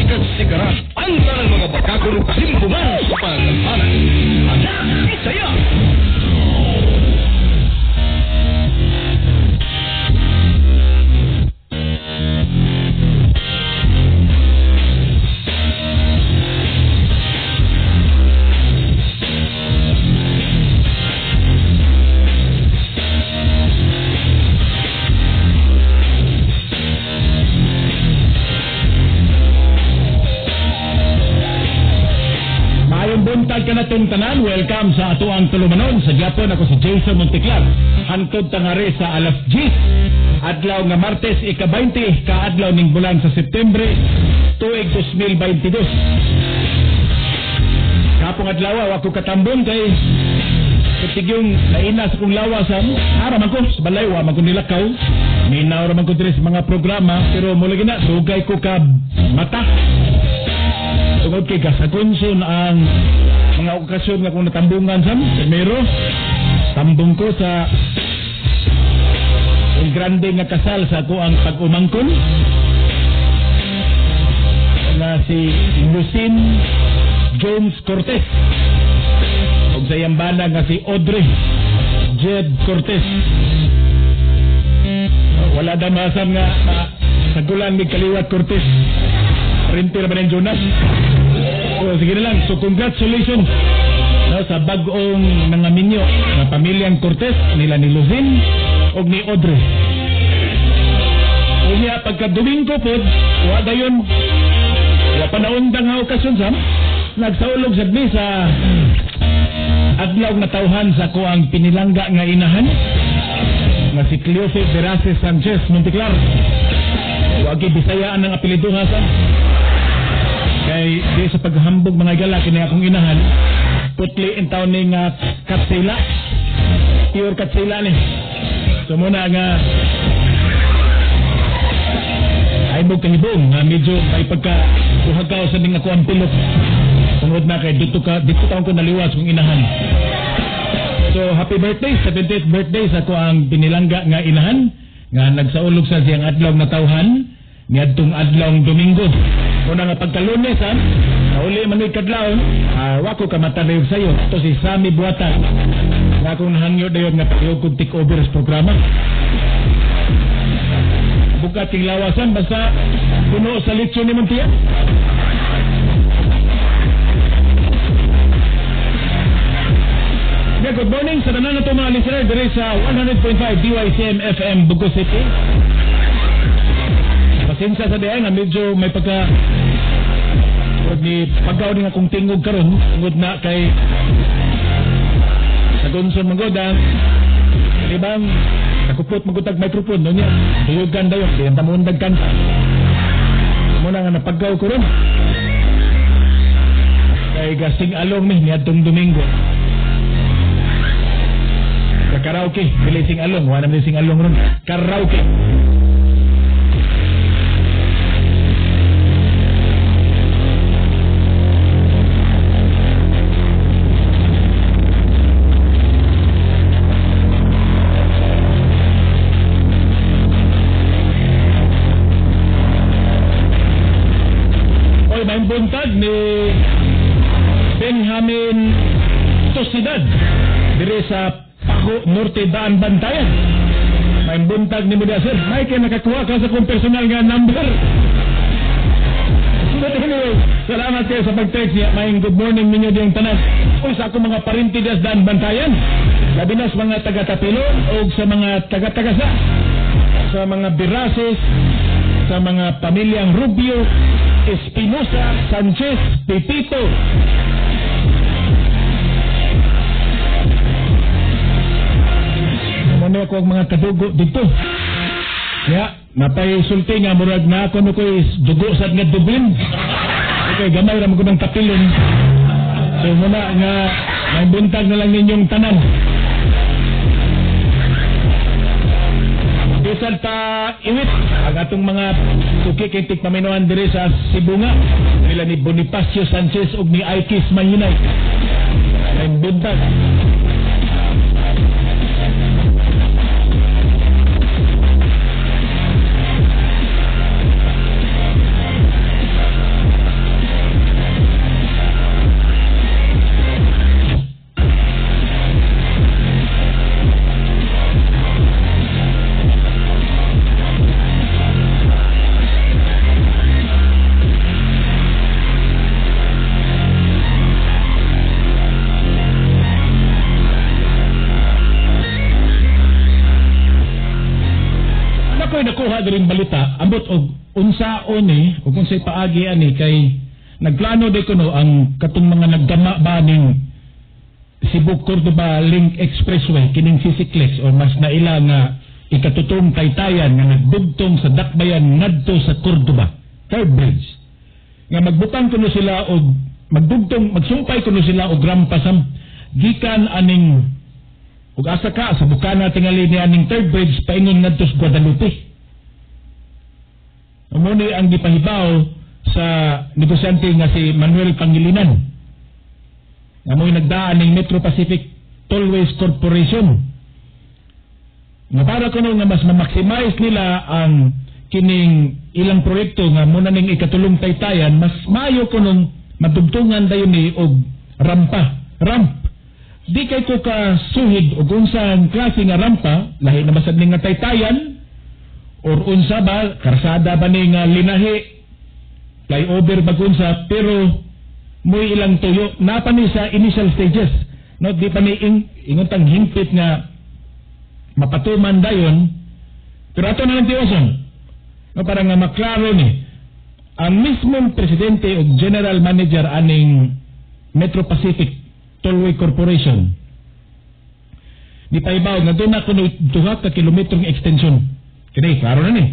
Kasigaran, ang tanang mga bakakuno kasimbungan sa pagkahanan. Anak Bisaya! Buntag kanatong tanan, welcome sa atoang tulumanon. Sa gyapon ako si Jason Monteclar. Hantod tangari sa alas 10. Adlaw nga Martes, ika-20 kaadlaw ning bulan sa Septembre tuig 2022. Kapong adlaw ako katambong kay katigyong naina sa kong lawasan. Ara man ko sa balay, wa man ko nilakaw. Minaw ra man ko diri sa mga programa, pero mula gina dugay ko ka mata. Tungod kay kasagunson ang mga okasyon nga kung natambungan sam, primero, tambong ko sa ang grande nga kasal sa ako ang pag-umangkon nga si Lucine Jones Cortez ug sa iyang bana nga si Audrey Jed Cortez. Wala daw masam nga sagulan ni Kaliwat Cortez. Rintir ba ng Jonas? So, sige na lang. So, congratulations, no, sa bag-ong nangaminyo na pamilyang Cortez, nila ni Luzin o ni Audrey. Unya, pagka Domingo po, wa dayon, wa pa naundang nga okasyon sam, nagsaulog sa mi sa adlaw nga tawhan sa kuang pinilangga nga inahan nga si Cleofe Veraces Sanchez Monteclar. Wagi Bisayaan ang apelyido nga sa kay di sa paghambog mga gala kini akong inahan putli in taon ni nga Katsila, pure Katsila ni. So muna nga ay mo kahibong nga medyo may pagka uhagaw sa ning ako ang pilot tungod na kay dito ka dito taon ko naliwas kong inahan. So happy birthday, 70th birthday sa ako ang binilangga nga inahan nga nagsaulog sa siyang adlaw nga tawhan niadtong adlaw Domingo. Una nga pagkalunes, ha, nauli man ni kadlawon, wako ka matalayog sayo. Ito si Sammy Buatan. Nga akong nahangyo dayon nga pakihog kong take over sa programa. Bukat ting lawasan, basta puno sa lechon ni Montia. Yeah, good morning sa tanan nato mga listener diri sa 100.5 DYCM FM Bugo City. Pasensya sa diay nga medyo may pagka ni pagkaw ni akong tingog karon tungod na kay sa Gonson mangoda libang nakupot magutag microphone no niya duyugan dayon di ang tamundag kanta muna nga napagkaw ko ron kay gasing along ni niadtong Domingo sa karaoke dili sing along wa na sing along ron karaoke. Buntag ni Benjamin Tosidad dire sa Paco Norte Daan Bantayan. May buntag ni Mudia sir. May kay nakakuha ka sa kong personal nga number. But anyway, salamat kayo sa pag-text niya. May good morning ninyo diyang tanan. O sa akong mga parinti dias Daan Bantayan. Labi na sa mga taga-Tapilon o sa mga taga-Tagasa, sa mga Birases, sa mga pamilyang Rubio, Espinosa, Sanchez, Pepito. Muna ako ang mga kadugo dito. Ya, napay sulti nga murag na ako no ko'y dugo sa nga Dublin. Okay, gamay ra man ko ng Tapilon. So muna nga may buntag na lang ninyong tanan. Bisan pa iwit ang atong mga suki kay tigpaminuan diri sa Sibunga nila ni Bonifacio Sanchez ug ni Aikis Manginay. May buntag. garing balita, ambot og unsaon ni ug unsay paagi ani, kay nagplano di kuno ang katong mga naggama ba ning Cebu Cordoba Link Expressway, kining CCLEX o mas naila nga ikatutong taytayan nga nagdugtong sa Dakbayan ngadto sa Cordoba Third Bridge, nga magbutang kuno sila og magdugtong, magsumpay kuno sila og rampa sam gikan aning ug asa ka sa bukana tingali ni aning Third Bridge paingon ngadto sa Guadalupe. Mao ni ang gipahibaw sa negosyante nga si Manuel Pangilinan nga mo'y nagdaan ning Metro Pacific Tollways Corporation, nga para kuno nga mas ma-maximize nila ang kining ilang proyekto nga muna ning ikatulong taytayan, mas maayo kunong madugtungan dayon ni og rampa, ramp. Di kay ko ka suhid og unsang klase nga rampa, lahi na masad ning nga taytayan or unsa ba, karsada ba ni nga linahi, flyover ba unsa, pero mo'y ilang tuyo napa ni sa initial stages, no? Di pa ni ingon tang hingpit nga mapatuman dayon, pero ato na lang tiuson, no, para nga maklaro ni ang mismong presidente o general manager aning Metro Pacific Tollway Corporation ni pahibaw nga doon na kuno 2 ka kilometrong extension. Kini klaro na ni,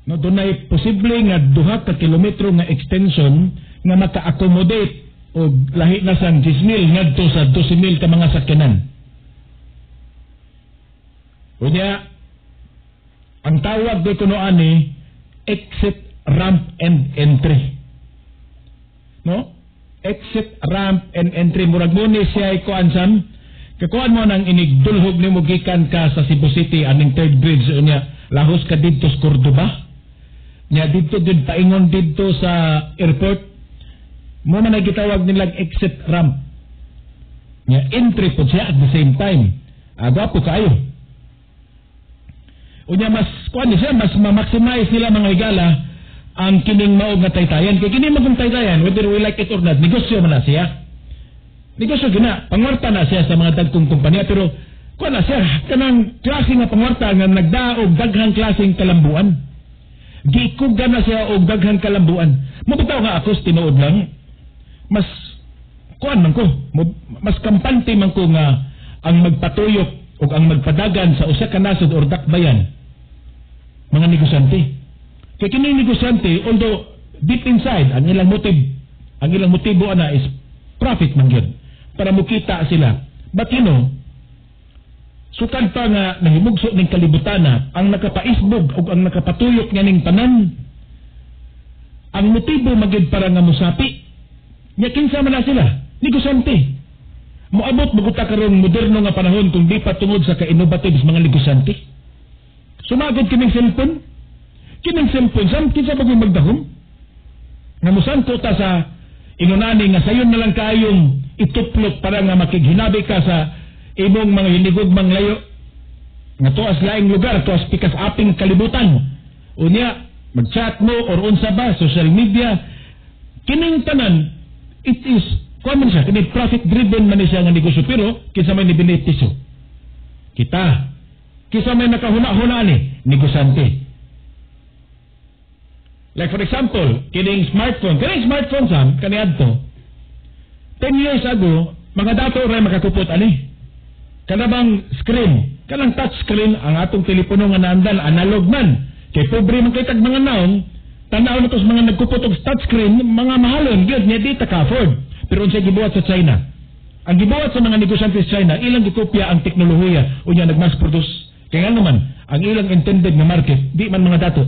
no? Dunay posible nga 2 ka kilometro nga extension nga maka-accommodate og lahi na sang 10,000 ngadto sa 12,000 ka mga sakyanan. Unya, ang tawag di kuno ani exit ramp and entry. No? Exit ramp and entry, murag mo ni siya kuan sam. Kakuan mo nang inigdulhog nimo gikan ka sa Cebu City aning Third Bridge, unya lahos ka didto sa Cordoba. Nya didto gud paingon didto sa airport mo man ay gitawag nilang exit ramp. Nya entry po siya at the same time. Ah, gwapo kaayo. Unya mas kuan siya, mas ma-maximize nila, mga higala, ang kining mao nga taytayan. Kay kini magong taytayan, whether we like it or not, negosyo man na siya. Negosyo gina, pangwarta na siya sa mga dagkong kumpanya, pero kuan na siya kanang klase nga pangwarta nga nagdaog daghang klaseng kalambuan. Gikugan na siya og daghang kalambuan. Mabitaw nga ako sa tinuod lang, mas kuan man ko, mas kampante man ko nga ang magpatuyok o ang magpadagan sa usa ka nasod or dakbayan mga negosyante. Kay kini negosyante, although deep inside ang ilang motibo ana is profit man gyud para mukita sila. But sukad pa nga nahimugso ning kalibutana, ang nakapaisbog ug ang nakapatuyok nga ning tanan, ang motibo magyud para nga musapi. Nya kinsa man na sila? Negosyante. Moabot maguta karong moderno nga panahon kung di pa tungod sa ka-innovative sa mga negosyante. Sumagod kining cellphone. Kining cellphone, sam kinsa ba magdahom? Nga musangko ta sa inunani nga sayon na lang kaayong ituplok para nga makighinabi ka sa imong mga hinigugmang layo nga tuas laing lugar, tuas pikas aping kalibutan. Unya, mag-chat mo or unsa ba, social media, kining tanan, it is, kuan man siya, kini profit driven man siya nga negosyo, pero kinsa may nibenepisyo? Kita. Kinsa may nakahuna-huna ni? Negosyante. Like for example, kining smartphone sam, kaniadto, 10 years ago, mga dato ray makakupot ani. Kanabang screen, kanang touch screen ang atong telepono nga naandan, analog man. Kay pobre man kay tag mga naong, tanaw na to sa mga nagkupot og touch screen, mga mahalon gyud nya di ta ka-afford. Pero unsay gibuhat sa China? Ang gibuhat sa mga negosyante sa China, ilang gikopya ang teknolohiya unya nag-mass produce. Kaya nga naman, ang ilang intended nga market, di man mga dato.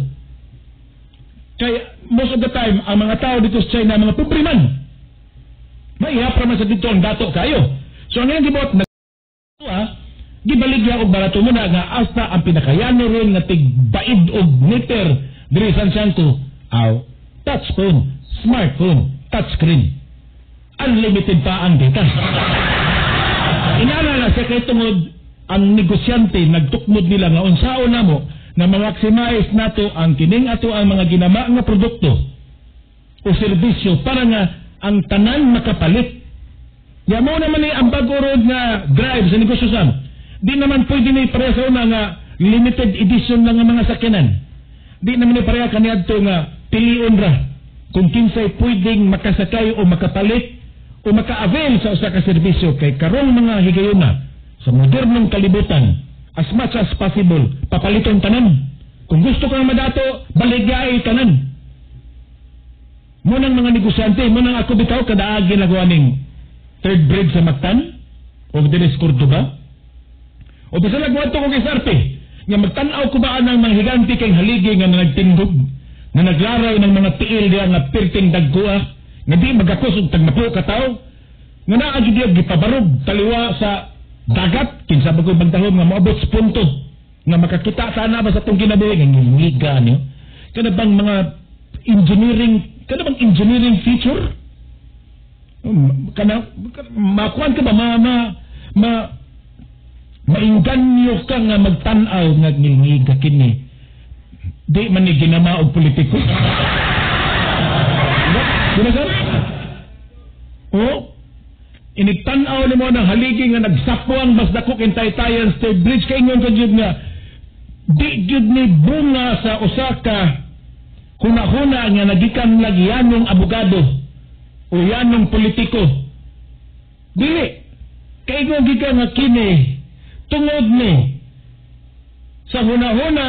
Kay most of the time, ang mga tao dito sa China, mga pobre man. Maihap man sa dito ang dato kayo. So ang ilang gibuhat na gibaligya og barato muna nga hasta ang pinakayano ron nga tigbaid og meter diri sa Santiago aw touch phone, smartphone, touch screen. Unlimited pa ang data. Inana na siya kay tungod ang negosyante nagtukmod nila nga unsaon namo nga ma-maximize nato ang kining ato ang mga ginama nga produkto o serbisyo para nga ang tanan makapalit. Ya mo naman ni ang bago road nga drive sa negosyo sam. Di naman pwede ni pareha sa una nga Limited edition lang ang mga sakyanan. Di naman ni pareha kaniadto nga pilion ra kung kinsay pwedeng makasakay o makapalit o maka-avail sa usa ka serbisyo, kay karong mga higayuna sa modernong kalibutan, as much as possible papaliton tanan. Kung gusto kang madato, baligyai tanan. Munang mga negosyante, munang ako bitaw kada agi na ning third bridge sa Mactan o diri sa Cordoba. O bisan nagwadto ko kay Sarte, nga magtan-aw ko ba ang mga higante kay haligi nga nagtindog, nga naglaray ng mga tiil diya nga pirting dagkoa, nga di magakos og tagnapo ka tawo, nga naa gyud diya gipabarog taliwa sa dagat, kinsa ba ko'y magdahom nga moabot sa punto nga makakita sana ba sa atong kinabuhi nga ngilngiga niyo. Kana bang mga engineering, kana bang engineering feature? Kana makuan ka ba ma ma, ma mainganyo ka nga magtan-aw nga ngilngiga kini? Di man ni ginama og politiko. Di ba, sir? O, inigtan-aw nimo ng haligi nga nagsapwang mas dako kay Taytayan State Bridge, kay ingon ka jud nga di jud ni bunga sa usa ka hunahuna nga nagikan lagi yanong abogado o yanong politiko. Dili kay ingon gid ka nga kini tungod ni sa hunahuna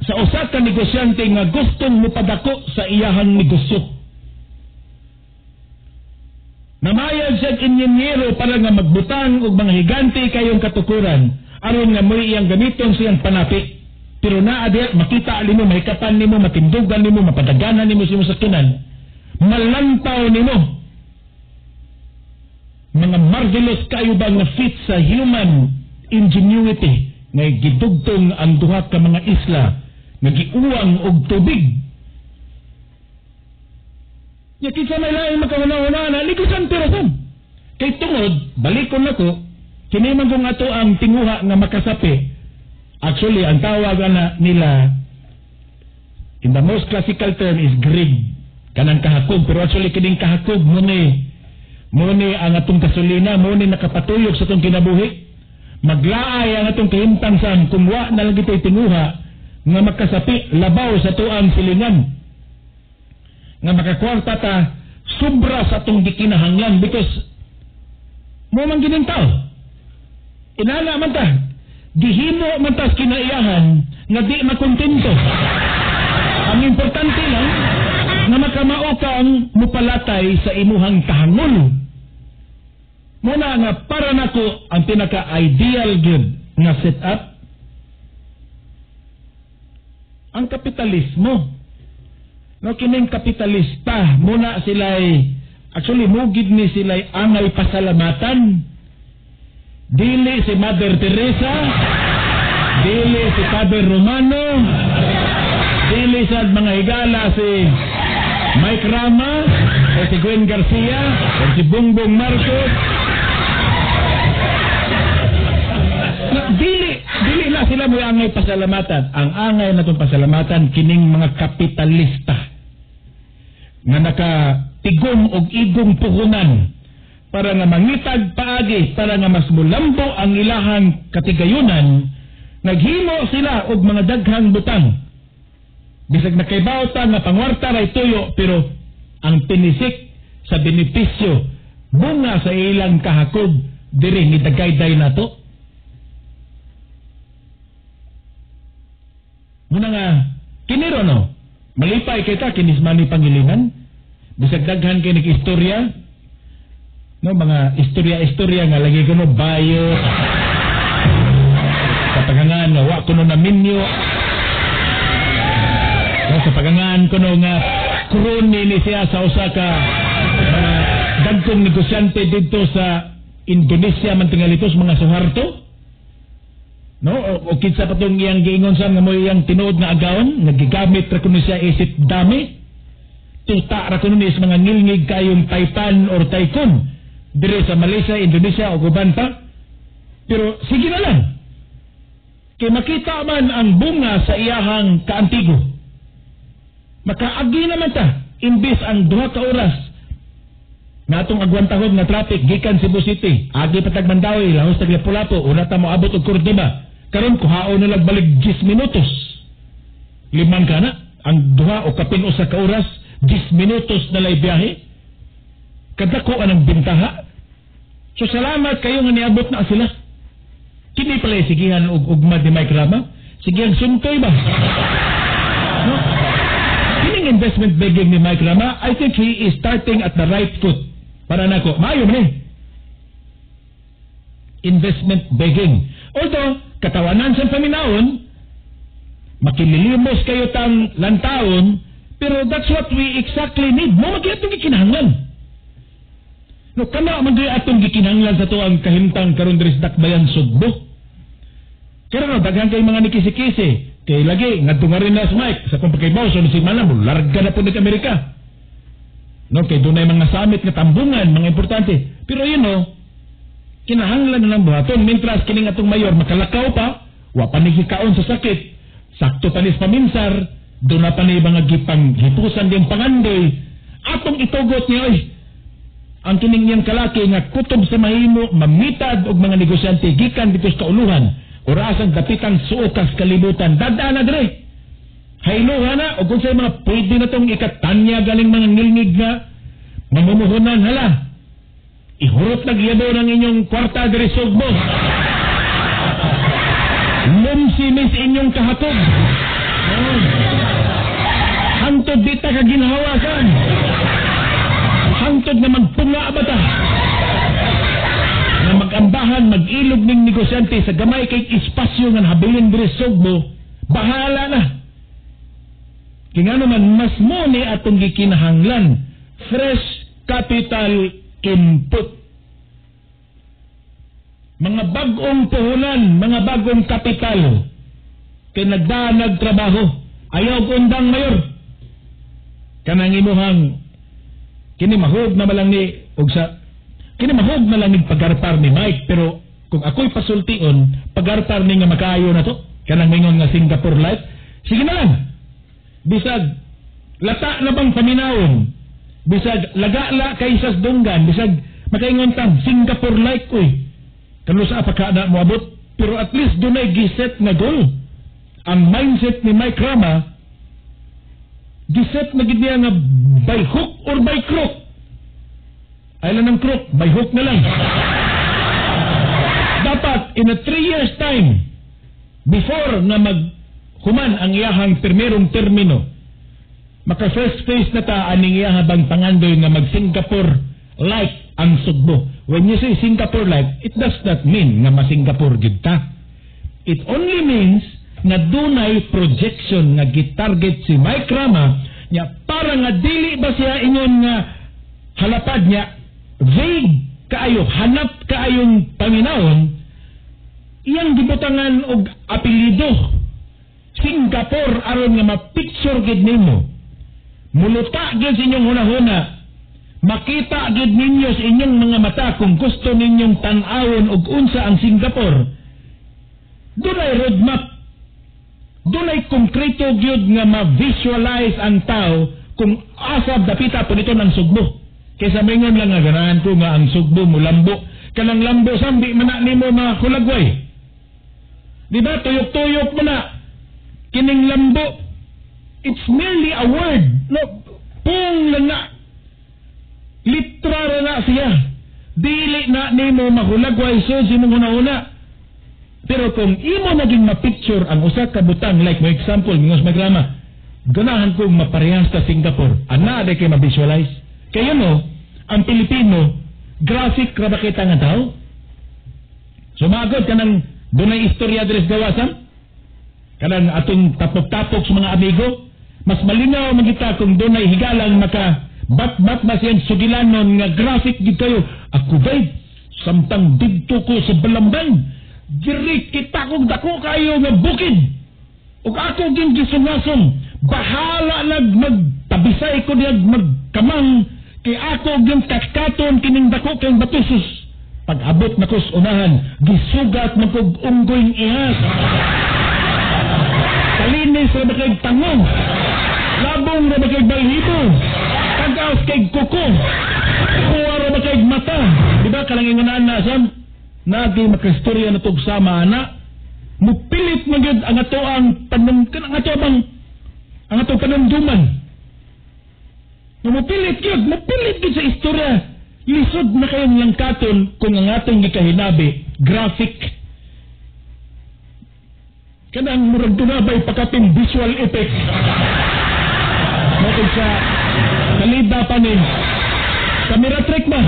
sa usa ka negosyante nga gustong mopadako sa iyahang negosyo. Namayag siya inyinyero para nga magbutang og mga higante kayong katukuran aron nga mo'y iyang gamiton siyang panapi. Pero naa diya, makita nimo, mahikapan nimo, matindugan nimo, mapadaganan nimo sa imong sakyanan, malantaw nimo. Mga marvelous kayo ba nga fit sa human ingenuity nga gidugtong ang duha ka mga isla nga giuwang og tubig. Ya kinsa may laing makahuna-huna na negosyante ra sad. Kay tungod, balikon nako, kini man kung ato ang tinguha nga makasapi. Actually, ang tawag ana nila in the most classical term is greed. Kanang kahakog, pero actually kining kahakog mo ni ang atong gasolina, mo ni nakapatuyok sa atong kinabuhi. Maglaay ang atong kahimtang san kung wa na lang ito'y tinguha nga makasapi labaw sa tuang silingan. Nga makakwarta ta sobra sa atong gikinahanglan because mo man gining tao. Inala man ta, gihimo man ta sa kinaiyahan nga di makontento. Ang importante lang nga makamao ka ang mupalatay sa imuhang kahangol. Muna nga para nako ang pinaka-ideal gyud nga setup ang kapitalismo. No, kining kapitalista muna sila'y actually mugid ni sila'y angay pasalamatan. Dili si Mother Teresa, dili si Father Romano, dili sa mga higala si Mike Rama, o si Gwen Garcia, o si Bongbong Marcos. Na, dili na sila mo angay pasalamatan. Ang angay na itong pasalamatan kining mga kapitalista nga nakatigom og igong puhunan para nga mangitag paagi para nga mas mulambo ang ilahang katigayunan. Naghimo sila og mga daghang butang. Bisag nakaibaw ta nga pangwarta ray tuyo, pero ang pinisik sa benepisyo bunga sa ilang kahakog diri ni dagayday nato. Muna nga kiniro no, malipay kita kinis Manny Pangilinan, bisag daghan kay nag-istorya, no, mga istorya-istorya nga lagi kuno bayo sa pagangan nga wa kuno na minyo, no, sa pagangan kuno nga kroni ni siya sa usa ka mga dagkong negosyante didto sa Indonesia man tingali to sa mga Suharto, no, o kinsa pa tong iyang giingon sa nga mo iyang tinuod nga agawon nga gigamit ra kuno siya isip dami, tuta ra kuno ni sa mga ngilngig kayong taipan or tycoon dire sa Malaysia, Indonesia o uban pa. Pero sige na lang kay makita man ang bunga sa iyahang kaantigo. Makaagi naman ta imbis ang 2 ka oras nga atong agwantahod nga traffic gikan Cebu City, agi pa tag Mandaue, lahos tag Lapu-Lapu, una ta moabot og Cordova. Karon kuhaon na lang balik 10 minutos. Limang kana ang duha o kapin usa ka oras, 10 minutos na lay biyahe. Kadako anang bintaha. So salamat kayo nga niabot na sila. Kini pala sigihan og ugma ni Mike Rama. Sigihan suntoy ba? No? Kining investment begging ni Mike Rama, I think he is starting at the right foot. Para nako, maayo man eh. Investment begging. Although, katawanan sa paminawon, makililimos kayo tang lantaon, pero that's what we exactly need. Mao gyud atong gikinahanglan. No, kana man gyud atong gikinahanglan sa tuang kahimtang karon diri sa Dakbayan Sugbo. Pero no, daghan kay mga nikisi-kisi. Kay lagi, ngadto nga rin na si Mike, sa kung pagkaibaw, so si Mana, mo, larga na po ng Amerika. No, kay dunay mga summit nga tambungan, mga importante. Pero kinahanglan na lang buhaton. Mientras kining atong mayor makalakaw pa, wa pa ni hikaon sa sakit, sakto pa ni sa paminsar, doon na pa ni mga gipang hipusan diyang pangandoy, atong itugot niya, oy, ang kining niyang kalaki nga kutob sa mahimo, mamitad og mga negosyante gikan dito sa kauluhan, orasan dapitang suokas kalibutan, dada na dire. Hayluha na, o kung sa mga pwede na tong ikatanya galing mga ngilngig nga mamumuhunan, hala. Ihurot na giyabo ng inyong kwarta diri Sugbo. Lumsimis inyong kahatog. Oh. Hangtod dita ka ginhawasan. Hangtod na magpunga ba ta? Na magambahan, mag-ilog ning negosyante sa gamay kay espasyo nga habilin diri Sugbo, bahala na. Kaya nga naman, mas mo ni atong gikinahanglan fresh capital input. Mga bagong puhunan, mga bagong kapital. Kay nagdanag trabaho. Ayaw undang, mayor. Kanang imuhang kini mahog na malang ni og sa kini mahog na lang ni pagarpar ni Mike, pero kung ako'y pasultion, pagarpar ni nga makaayo na to. Kanang mingon nga Singapore like, sige na lang. Bisag lata na bang paminawon, bisag lagala kay sa dunggan, bisag makaingon tang Singapore like, uy. Kano sa apaka na moabot, pero at least dunay giset na goal. Ang mindset ni Mike Rama, giset na gid niya nga by hook or by crook. Ay lang ng crook, by hook na lang. Dapat in a 3 years time, before na maghuman ang iyahang primerong termino, maka first phase na ta aning iyahabang pangandoy nga mag Singapore like ang Sugbo. When you say Singapore like, it does not mean nga ma-Singapore gyud ta. It only means nga dunay projection nga gitarget si Mike Rama nya para nga dili ba siya ingon nga halapad niya, vague kaayo, hanap kaayong paminawon, iyang gibutangan og apelyido Singapore aron nga ma-picture gid nimo, muluta gid sa inyong hunahuna, makita gid ninyo sa inyong mga mata kung gusto ninyong tan-awon og unsa ang Singapore. Dunay roadmap, dunay konkreto gyud nga ma-visualize ang tao kung asa dapita po nito ng Sugbo. Kaysa maingon lang nga ganahan ko nga ang Sugbo mulambo. Kanang lambo sambi man na nimo makulagway. Di ba? Tuyok-tuyok mo na. Kining lambo, it's merely a word. No, pung lang na. Litra ra na siya. Dili na nimo mahulagway so sa imong una-una. Pero kung imo naging ma-picture ang usa ka butang, like mo example, mingos magrama, ganahan kong maparehas sa Singapore. Ana, di kay ma-visualize. Kaya no, ang Pilipino, graphic ra ba kita nga tao? Sumagod ka ng dunay istorya diri sa gawasan? Kanang atong tapok-tapok sa mga amigo, mas malinaw man kita kung dunay higalang maka bat-bat ba siyang sugilanon nga graphic gid kayo. Ako bay, samtang didto ko sa Balamban, diri kita kong dako kayo nga bukid. Ug ako ging gisungasong, bahala nag magtabisay ko diag magkamang kay ako ging katkaton kining dako kay batusos. Pag abot na kos unahan, gisugat man kog unggoy ihas. Kalinis ra ba kay tango? Labong ra ba kay balhibo? Tagaos kay kuko? Kuha ra ba kay mata? Di ba kalang ingunan na sam? Nagi makastorya na tug sama ana. Mupilit man gyud ang ato ang panung ang ato bang ang atong panumduman. Mupilit gyud sa istorya. Lisod na kayong langkaton kung ang atong gikahinabi graphic. Kanang murag dunabay pakaping visual effect. Mao sa kalida pa ni camera trick ba?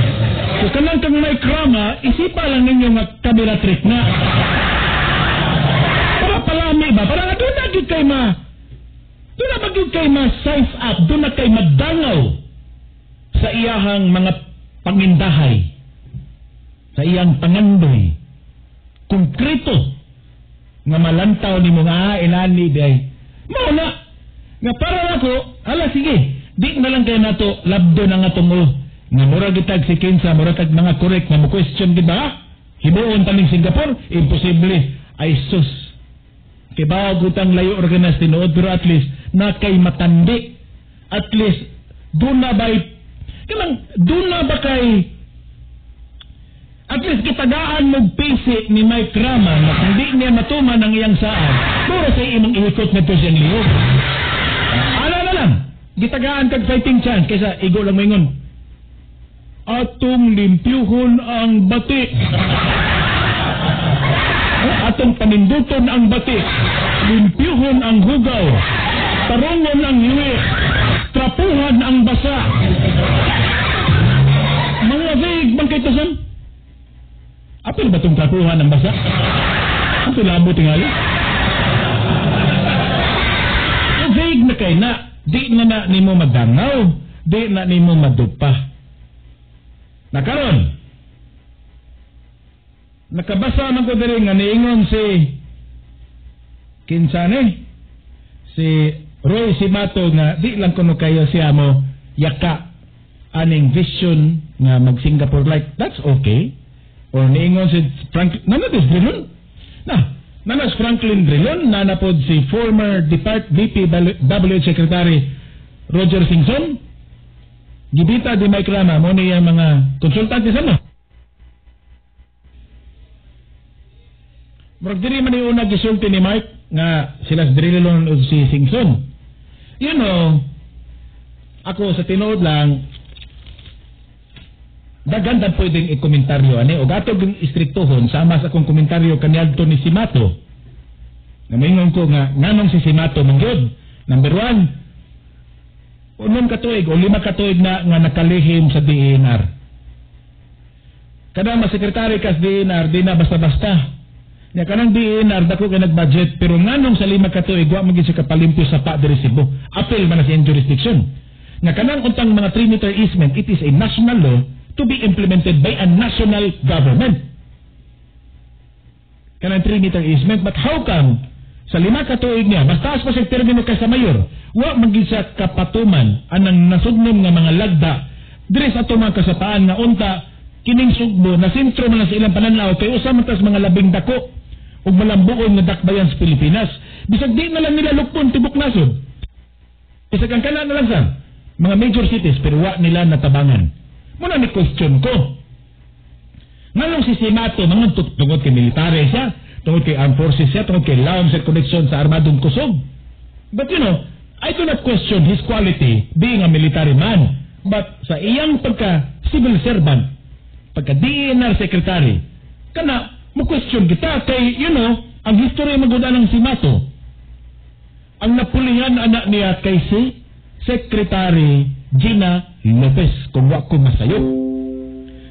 So kanang kang may krama, isipa lang ninyo nga camera trick na. Para palami ba? Para nga doon na gyud kay ma doon na ba gyud kay ma size up, doon na kay madangaw sa iyahang mga pangindahay, sa iyang pangandoy. Konkreto nga malantaw nimo nga inani day. Mao na nga para nako, ala sige, di na lang kay nato labdo na nga tungo nga mura gitag si kinsa, mura tag mga correct nga mo question, di ba? Himuon taning Singapore, imposible. Ay sus. Kay bago gutang layo organis tinuod, pero at least na kay matandi. At least doon na ba kanang doon na ba kay at least kitagaan mo pisi ni Mike Rama na kung di niya matuman ang iyang saad, puro sa imong iikot na to siyang lihok. Ala na lang, gitagaan kag fighting chance kaysa igo lang moingon. Atong limpyuhon ang bati. Atong paninduton ang bati. Limpyuhon ang hugaw. Tarungon ang hiwi. Trapuhan ang basa. Mga vague bang kay tasan? Apil ba itong trapuhan ang basa? Ang labo tingali. Vague na kay na. Di na na nimo madangaw. Di na nimo madupa. Nakaron, nakabasa man ko diri nga niingon si kinsane si Roy Simato nga di lang kuno kayo siya mo yaka aning vision nga mag Singapore like, that's okay. Or niingon si Frank nana this Drilon na nanas Franklin Drilon, nanapod si former Depart VP WH Secretary Roger Singson. Gibita di Mike Rama mo niya mga konsultante sa mo. Murag diri man una gisulti ni Mike nga sila si Drilon o si Singson. You know, ako sa tinuod lang daghan ta pwedeng ikomentaryo ani og ato ging istriktohon sama sa akong komentaryo kaniadto ni Simato. Na moingon ko nga nganong si Simato man gyud. Number 1, 6 ka tuig o 5 ka tuig na nga nakalihim sa DENR. Kanang masekretary kas DENR di na basta-basta. Nya kanang DENR dako kay nag-budget pero nganong sa 5 ka tuig wa man gyud siya kapalimpyo sa pa diri Cebu. Apil man na sa iyang jurisdiction. Nga kanang untang mga 3-meter easement, it is a national law to be implemented by a national government. Kanang 3-meter easement, but how come sa 5 ka tuig niya, mas taas pa siya termino kaysa mayor, wa man gyud siya kapatuman anang nasudnom nga mga lagda diri sa ato mga kasapaan nga unta kining Sugbo na sentro man sa ilang pananaw kay usa man tas mga labing dako ug malambuon nga dakbayan sa Pilipinas. Bisag di na lang nila lukpon tibok nasod. Bisag ang kana na lang sa mga major cities pero wa nila natabangan. Muna ni question ko. Nganong si Simato mangon tungod kay military siya, tungod kay armed forces siya, tungod kay lawom sa connection sa armadong kusog. But you know, I do not question his quality being a military man. But sa iyang pagka civil servant, pagka DENR secretary, kana mo question kita kay you know, ang history maguda ng Simato. Ang napulihan anak niya kay si Secretary Gina Lopez, kung wa ko masayop.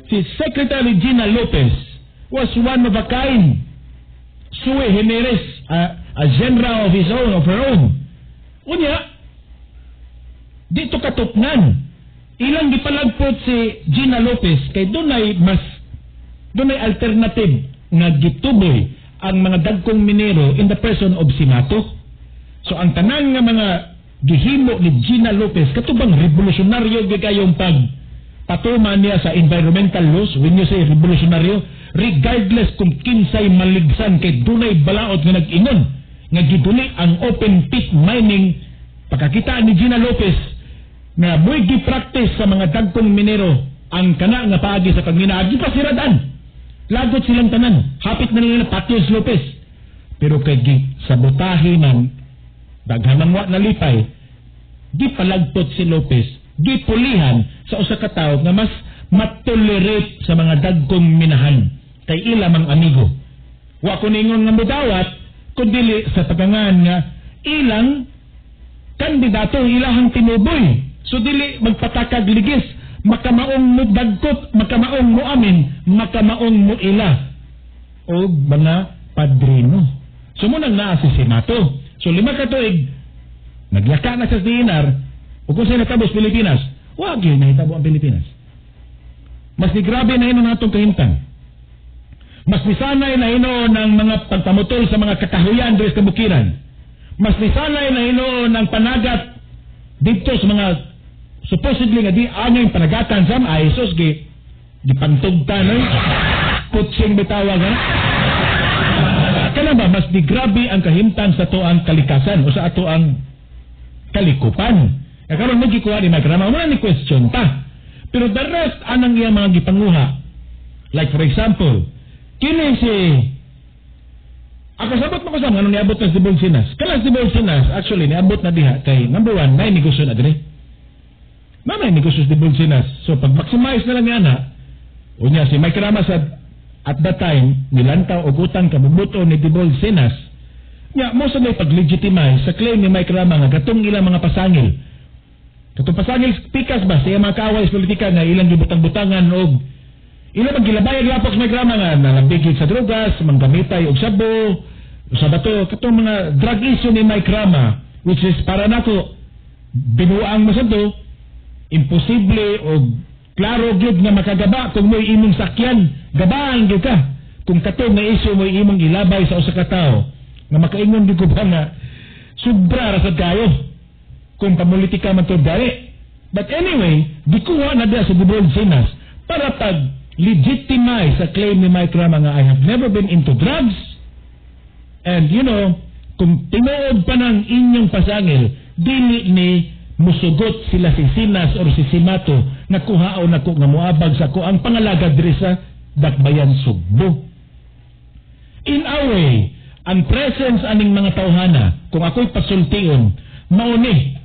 Si Secretary Gina Lopez was one of a kind. Sui generis, a genre of his own, of her own. Unya, dito katupnan. Ilang gipalagpot si Gina Lopez kay dunay alternative nga gituboy ang mga dagkong minero in the person of Simato. So ang tanan nga mga gihimo ni Gina Lopez katubang revolusyonaryo gyud kayong pag patuman niya sa environmental laws. When you say revolusyonaryo, regardless kung kinsay maligsan kay dunay balaod nga nag-ingon nga giduli ang open pit mining. Pagkakita ni Gina Lopez nga mo'y gi-practice sa mga dagkong minero ang kana nga paagi sa pagmina, gi pasiradan. Lagot silang tanan. Hapit na nila Patios Lopez. Pero kay gi sabotahe man, daghan man wa nalipay, gipalagpot si Lopez, gipulihan sa usa ka tawo nga mas matolerate sa mga dagkong minahan kay ila mang amigo. Wa ko ningon nga mudawat, kundi sa pagangan nga ilang kandidato, ilahang tinuboy. So dili magpatakag ligis, makamaong mo dagkot, makamaong mo amin, makamaong mo ila og mga padrino. So munang naa si Cimatu. So 5 ka tuig naglaka na sa DENR, ug kung sa natabo sa Pilipinas, wa gyud nahitabo ang Pilipinas. Mas ni grabe na hinuon atong kahimtang. Mas nisanay na hinuon ng mga pagpamutol sa mga kakahuyan diri sa kabukiran. Mas nisanay na hinuon ng panagat dito sa mga supposedly nga di angay panagatan sa ay sus gi gipantugtan oy. Kutsing bitawag ha. Kana ba mas di grabe ang kahimtang sa atoang kalikasan o sa atoang kalikupan. Kaya karon mo gikuha ni Mike Rama, wala ni question ta. Pero the rest anang iyang mga gipanguha. Like for example, kini si ako sabot mo ko sa ngano niabot na si Debold Sinas. Kala si Debold Sinas actually niabot na diha kay number 1 nay negosyo na dire. Mamay negosyo si Debold Sinas. So pag maximize na lang niya na, unya si Mike Rama sa at that time nilantaw og utang kabubuto ni Debold Sinas. Nya mo sa may pag-legitimize sa claim ni Mike Rama nga gatong ilang mga pasangil. Katong pasangil pikas ba sa mga kaaway sa politika nga ilang gibutang-butangan og ilang magilabayag lapok sa Mike Rama nga nalambigit sa drogas, manggamitay og sabo, sa bato, katong mga drug issue ni Mike Rama, which is para nako binuang mo sa to, imposible o klaro gyud nga makagaba kung mo'y imong sakyan, gabaan gyud ka. Kung katong nga issue mo'y imong ilabay sa usa ka tawo, nga makaingon gyud ko ba nga sobra ra sad kayo kung pamulitika man to gani. But anyway, gikuha na diya sa Debold Sinas para pag legitimize sa claim ni Mike Rama nga I have never been into drugs. And you know, kung tinuod pa ng inyong pasangil, dili ni musugot sila si Sinas or si Cimatu nga kuhaon nako nga moabag sa ko ang pangalagad diri sa Dakbayan Sugbo. In a way, ang presence aning mga tawhana, kung ako'y pasultion, mauni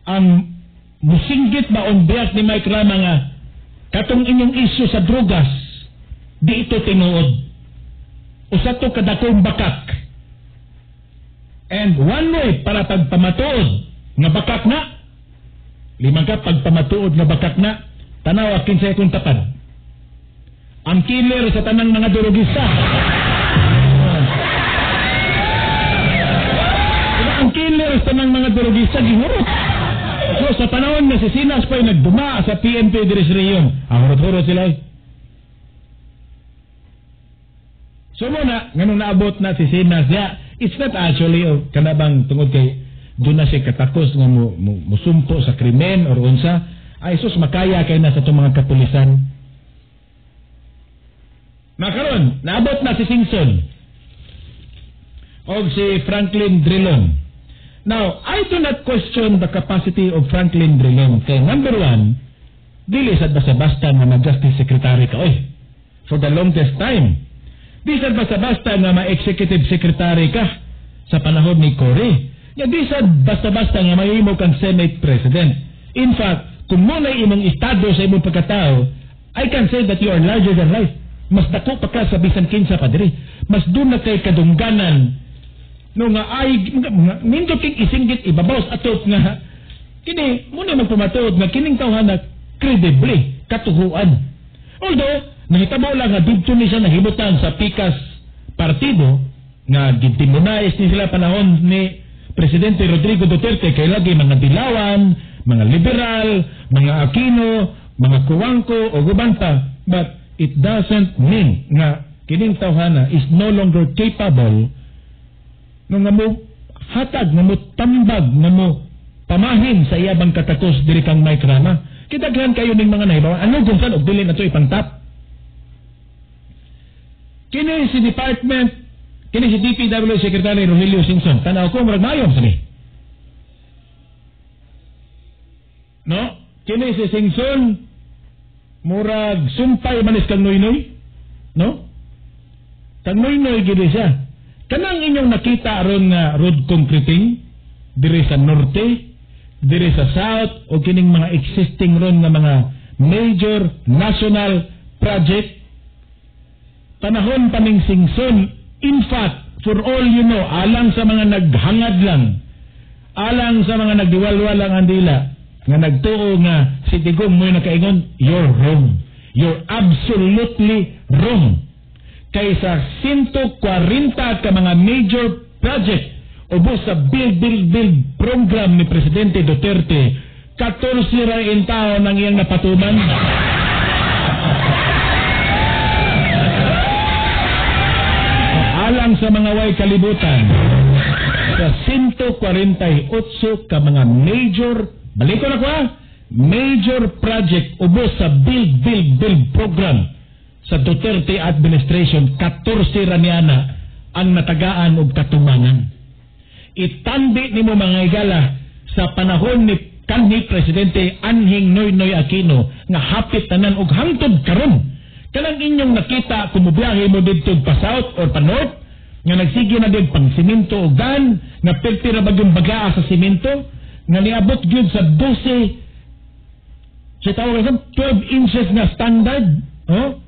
ang musinggit ba on behalf ni Mike Rama nga katong inyong issue sa drogas, di ito tinuod. Usa to kadakong bakak. And one way para pagpamatuod nga bakak na, limang ka pagpamatuod nga bakak na, tanaw akin sa akong tapad. Ang killer sa tanang mga durugista. Ang killer sa tanang mga durugista, gihurot. So sa panahon nga si Sinas pa'y nagduma sa PNP diri sa rehiyon, ang hurot-hurot sila. So muna, nganong naabot na si Sinas, ya, it's not actually, oh, kanabang tungod kay doon na siya katakos nga musumpo sa krimen or unsa, ay sus, makaya kay na sa itong mga kapulisan. Makaron, naabot na si Singson o si Franklin Drilon. Now, I do not question the capacity of Franklin Drilon. Kay number 1, dili sad basta-basta nga ma-justice secretary ka, oy, for the longest time. Di sad basta-basta nga ma-executive secretary ka sa panahon ni Cory. Nga di sad basta-basta nga mahimo kang Senate President. In fact, kung muna'y imong estado sa imong pagkatao, I can say that you are larger than life. Mas dako pa ka sa bisan kinsa pa diri. Mas doon na kay kadungganan. No nga ay nindot king isinggit ibabaw sa atot nga kini muna magpamatuod nga kining tawhana credibly katuhuan. Although nahitabo lang nga didto ni siya nahimutan sa pikas partido nga gidemonize ni sila panahon ni Presidente Rodrigo Duterte kay lagi mga dilawan, mga liberal, mga Aquino, mga Cojuangco o uban pa. But it doesn't mean nga kining tawhana is no longer capable no nga mo hatag, nga mo tambag, nga mo pamahin sa iyabang katakos diri kang Mike Rama. Kidaghan kayo ning mga nahibawan. Ano kung saan og dili na to ipangtap? Kini si department, kini si DPW Secretary Rogelio Singson. Tanaw ko murag mayon sabi. No? Kini si Singson murag sumpay manis kang Noynoy. No? Kang Noynoy gid siya. Kanang inyong nakita aron nga road concreting diri sa norte, diri sa south, o kining mga existing ron nga mga major national project, panahon pa ning Singson, in fact, for all you know, alang sa mga naghangad lang, alang sa mga nagdiwalwal ang andila, nga nagtuo nga si Digong mo'y nakaingon, you're wrong. You're absolutely wrong. Kaysa 140 ka mga major project ubos sa Build, Build, Build program ni Presidente Duterte, 14 ra in taon ang iyang napatuman. Alang sa mga way kalibutan, sa 148 ka mga major, balik ko na ko ha, major project ubos sa Build, Build, Build program sa Duterte administration, 14 ra niya na ang natagaan og katumangan. Itandi nimo mga higala sa panahon ni kanhi Presidente Anhing Noynoy Aquino nga hapit tanan og hangtod karon. Kanang inyong nakita kung mobiyahe mo didto pa south or pa north nga nagsige na din pang simento og dan nga perti ra bagyong bagaa sa simento nga niabot gyud sa 12 sa tawag sa 12 inches nga standard, oh?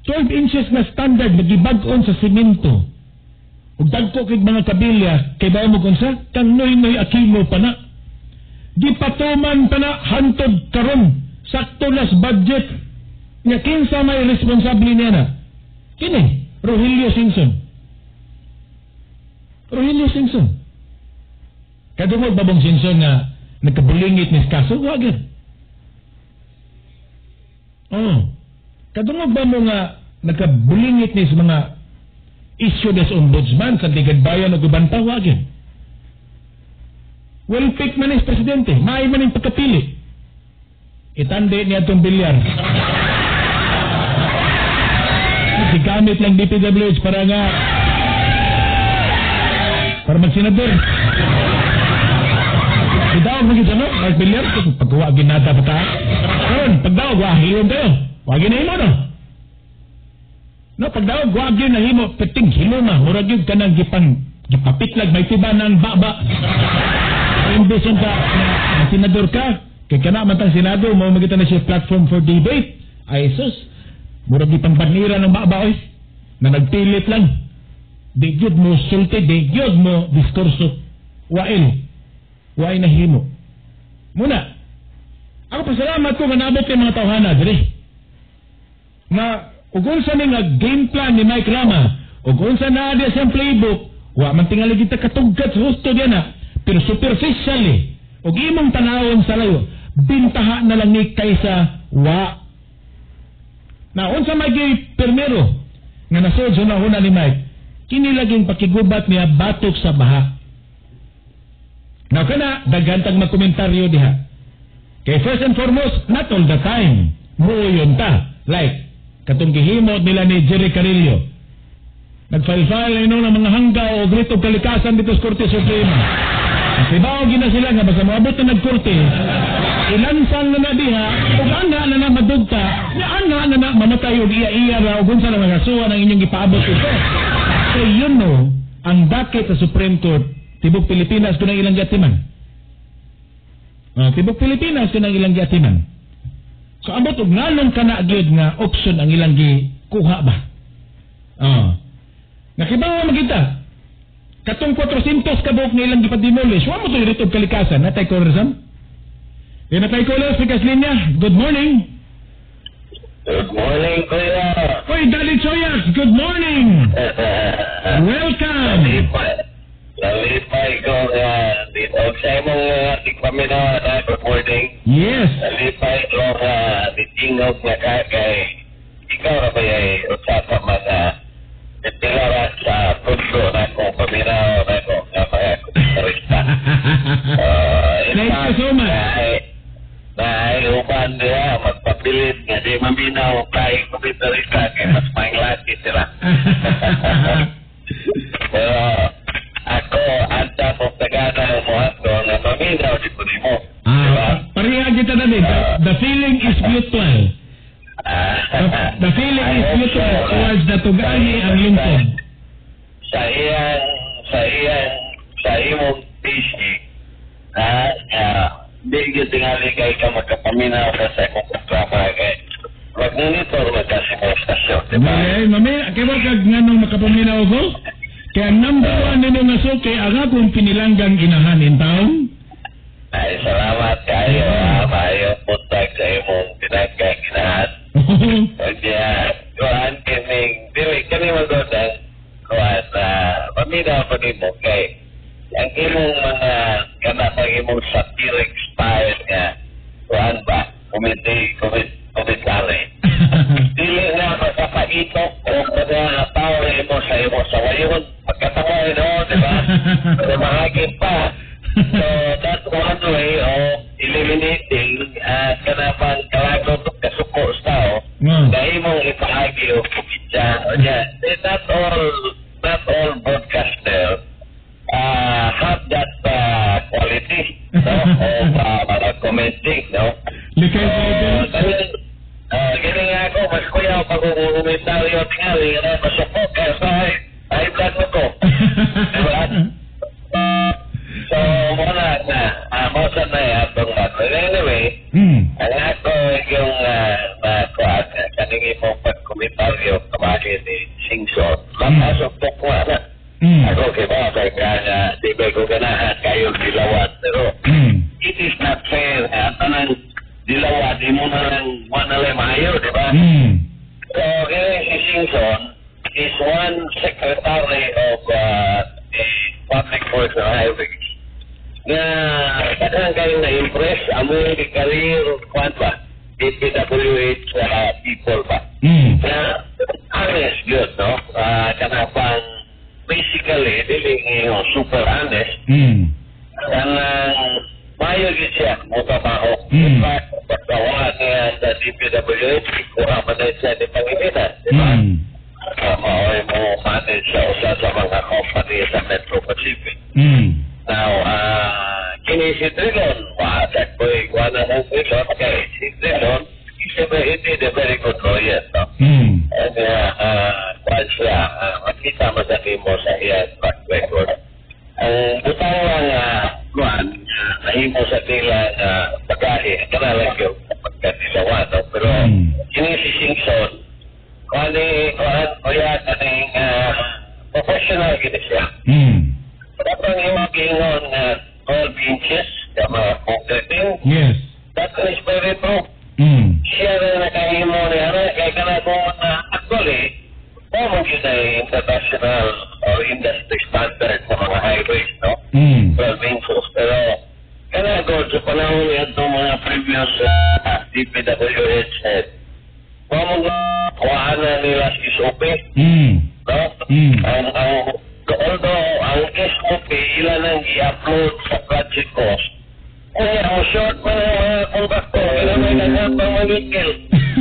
12 inches nga standard nagibag-on sa simento. Ug dagko kay mga kabilya kay bawo mo kunsa kang Noynoy Aquino pa na. Gipatuman pa na hantod karon sakto nas budget nga kinsa may responsable niya na. Kini Rogelio Singson. Rogelio Singson. Kadungog ba bong Singson nga nagkabulingit ni kaso? Wa gyud. Oh. Kadungog ba mo nga nagkabulingit ni sa mga issue des ombudsman sa Ligad Bayan o uban pa? Wa gyud. Well pick man is presidente, maay man ang pagkapili. Itandi niya itong bilyar. Gigamit lang DPWH para nga para magsenador. Idaog na kita, no? Magbilyar, pagkuha ginata pa ta. Karon, pagdaog, wa hilom kayo. Wa ginahimo, no? No, pagdaog, wa ginahimo, peting hiloma, murag yun ka nang gipapitlag, may tiba ng baba. Imbes ka, na senador ka, kay kana man tang senado, mao magita na siya platform for debate. Ay sus, murag gipang banira ng baba, oy, na nagpilit lang. Di gyud mo sulti, di gyud mo diskurso. Wail. Wail na himo. Muna, ako pasalamat ko nga naabot kay mga tawhana diri. Nga ug unsa ni nga game plan ni Mike Rama, ug unsa na diya siyang playbook, wa man tingali kita katugkat sa husto diya na, pero superficially, ug imong tanawon sa layo, bintaha na lang ni kaysa wa. Na unsa may pirmero nga nasod sa una ni Mike, kini laging pakigubat niya batok sa baha. Now kana daghan tag magkomentaryo diha. Kay first and foremost, not all the time muoyon ta. Like katong gihimo nila ni Jerry Carillo. Nagfile-file ino ng mga hanggaw o grito kalikasan dito sa Korte Suprema. Sibaw gina sila nga basta moabot na nagkorte, ilansang na na diha, ug ana na na madugta, na ana na na mamatay og iya-iya ra ug unsa na mga kasuhan ang inyong gipaabot ito. So you know, ang dakit sa Supreme Court, tibok Pilipinas kunang ilang giatiman. Tibok Pilipinas kunang ilang giatiman. So ambot og ngalong kana gyud nga option ang ilang gikuha ba. Nakibaw magita. Katong 400 ka buok nga ilang gipademolish, wa mo to writ og kalikasan. Natay caller sam? Di natay caller sa Linya. Good morning. Good morning, Kuya. Oy, Daddy Choyak, good morning. Welcome. Nalipay ko nga dito sa imong ating paminaw na good morning. Yes. Nalipay ko nga ditingog nga ka kay ikaw ra ba ay usa ka mga tilara sa puso na ko paminaw na ko nga mga komentarista. Thank you so much. Dahil uban niya magpapilit nga di maminaw kay komentarista kay mas mainglaki sila. Pero ako, anta kong tagana mo ako nga maminaw di ko nimo. Diba? Pareha kita na din. The feeling is mutual. The feeling is mutual towards the tugani ang lingkod. Sa imong PC ha, di gyud tingali kay ka makapaminaw ka sa imong programa kay mag-monitor man kasi mo stasyon, di ba? Mami, mami, kay ba kag nganong makapaminaw ko? Kaya number one nimo nga suki ang akong pinilanggang inahan in town. Ay, salamat kayo ha, maayo buntag sa imong pinanggang inahan. Kaya, kuan kining, dili, kani magod ang kuan na paminaw ko nimo kay ang imong mga kanang imong satiric style nga kuan ba, comedy, comedy, commentary. Dili na makapaitok o mga tao na imo sa imo sa wayon. Pagkatawa no, di ba? Pero mahagin pa. So, that's one way of eliminating kanapang kalagot o kasuko sa tao na imong ipaagi o komedya. O niya, eh, not all broadcaster have that quality, no, of commenting, no? Likay So, sa ganun nga ako, mas kuya pag kumentaryo tingali, ano, masuko, kaya sa high blood mo ko. Diba? So, muna na, mo sa na atong bato. Anyway, ang ako yung nakuha, kaning imong pagkomentaryo kabali ni Singson, lapas og tukwa na. Ako kay ba, kay nga nga, di ba ko ganahan kayo dilawan, pero it is not fair nga tanang dilawan, imo na lang, wa na lang maayo, di ba? So, kaya si Singson is one secretary of the Public Works and Highways nga daghan kayo na-impress among the career kwan ba, DPWH people ba, na honest good, no? Kanapang basically, dili ngayon super honest, kanang mayo gyud siya mo trabaho. In fact, pagkawa niya sa DPWH, kuha man na siya ni Pangilinan, di ba? Mao'y mo manage sa usa sa mga company sa Metro Pacific. Now, kini si Drilon, wasak ko'y kuha na ng Drilon, kay si Drilon, is a very, indeed a very good lawyer, no? And, kuha siya, makita mo sa nimo sa iyang track record. Ang butang lang, kuhan, nahimo sa nila na bagahe, kana lang yung pagkatilawan, no? Pero, kini si Singson, kuhan ni, kuhan, kuya, kaning, professional gini siya. Dapat imong giingon nga 12 inches ka mga concreting, that is very true. Siya na nakahimo ni ana, kay kana kung actually, mo gyud ay international or industry standard sa mga highways, no? 12 inches. Pero, kana ko, sa panahon niya itong mga previous DPWH head, mo kuhaan na nila si SOP, no? Ang, although, ang SOP, ilan ang i-upload sa project cost, kaya mo short man ang mga kontraktor, kaya may naghatang mangikil.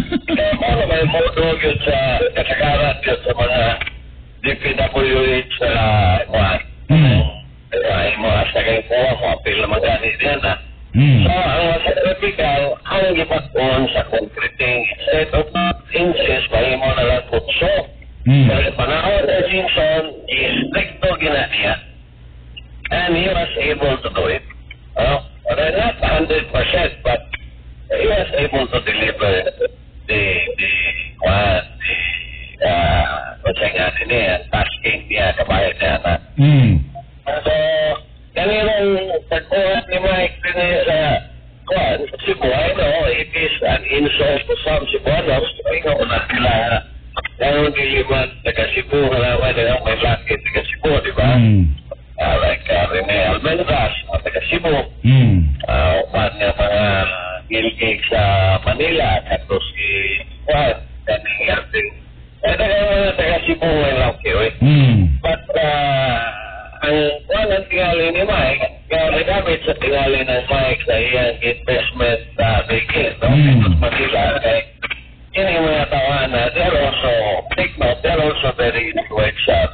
Kaya mo na may modo yun sa kasagaran yun sa mga DPWH sa kuhan. Ay mo asa kay kuha mo apil naman gani diyan na. So ang mas typical ang gipag-on sa concreting instead of inches mahimo na lang putso. Pero panahon sa Singson, stricto gina niya. And he was able to do it. Oh, well, not 100%, but he was able to deliver the one, the what's nga niya, tasking niya, kabayan niya na. So, kaninang pagkuha ni Mike din sa kuan, sa Cebu, I know, it is an insult to some Cebuanos, ikaw na sila, dahil dili man taga Cebu, halaman nila may laki taga Cebu, di ba? Like Rene Almendras, mga taga Cebu, upan nga mga gilgig sa Manila, tapos si Juan, kaning ating, eh, taga mga taga Cebu may laki, oy. But, ang kuan ang tingali ni Mike, kaya nagamit sa tingali ng Mike sa iyang investment sa making, no? Manila, kay yun yung mga tawanan, they're also, take note, they're also very influential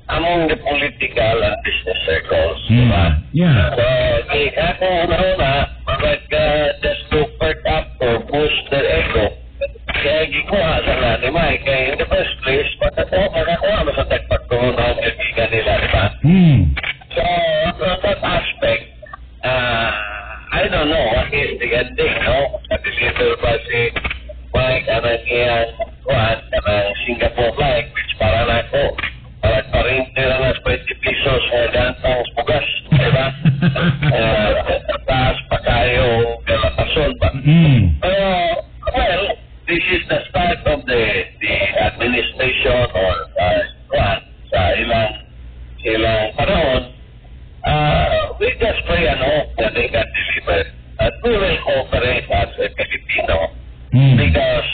among the political and business circles, di ba? Yeah. So, di ako una-una, like, just to perk up or boost their ego, kaya gikuha sa nga ni Mike, kaya in the first place, makakuha mo sa tagpag 200 gigabyte. ending, no? Nag-deliver ba si Mike anang iyang kuan kanang Singapore flight, which para na ako para pa rin nila na 20 pesos nga gantang bugas, di ba? Taas pa kayo galatason ba? Pero, well, this is the start of the administration or kuan sa ilang panahon. We just pray and hope that they can deliver. And we will cooperate as a Filipino because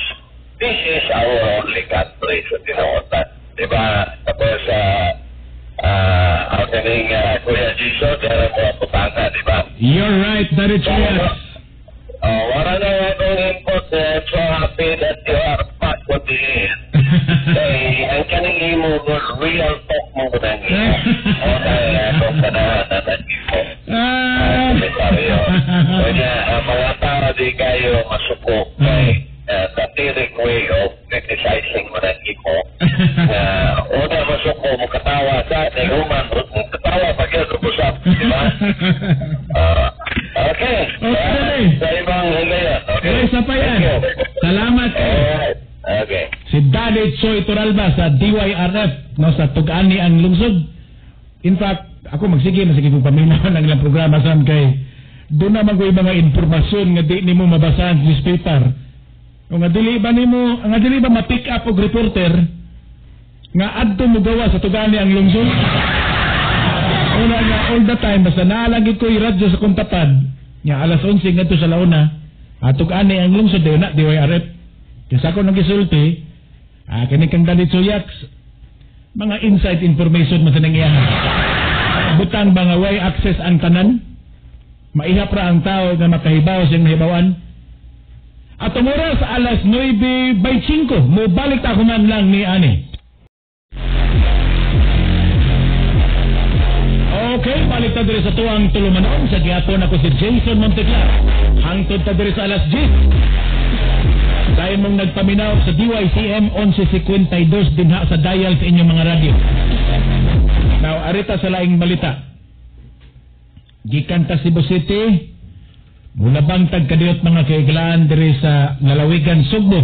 this is our only country sa tinuotan. Di ba? Tapos, ang kaning Kuya Jason, kaya mo ang putanga, di ba? You're right, Daddy Chuyas. Oh, wala na akong input. So happy that you are back on the air. Kay, ang kaning imo, real talk mo ko nang imo. Okay, akong panahon na nag-imo. Komentaryo. Kanya, ang mga tao di kayo masuko kay satiric way of criticizing mo ng imo. Una masuko mo katawa sa kay human mo katawa pag yun usap, di ba? Okay. Okay. Sa ibang higayon. Okay. Okay, sa pa yan. Thank you. Salamat. Alright. Okay. Si Daddy Choi Toralba sa DYRF, no, sa Tugani ang lungsod. In fact, ako magsige kong paminaw ng ilang programa sam kay doon naman ko mga impormasyon nga di nimo mabasahan sa newspaper. O nga dili ba nimo, nga dili ba ma-pick up og reporter nga adto mo gawa sa Tugani ang lungsod? Una nga all the time basta naalagid ko yung radyo sa kuntapad nga alas 11 ngadto sa launa Tugani ang lungsod dayon na DYRF. Kaya ako nang gisulti, kini kang Daddy Chuyaks, mga inside information man sa nangiyahan. Butang ba nga way access ang tanan? Maihap ra ang tao nga makahibaw siyang nahibawan. At oras alas 9:25, mo balik ta man lang ni ani. Okay, balik ta diri sa tuwang tulumanon. Sa gihapon ako si Jason Monteclar. Hangtod ta diri sa alas 10. Dahil mong nagpaminaw sa DYCM 11.52 dinha sa dial sa inyong mga radyo. Now, arita sa laing balita. Gikan ta Cebu City, mulabang tagkadiyot mga kaiglaan diri sa lalawigan Sugbo.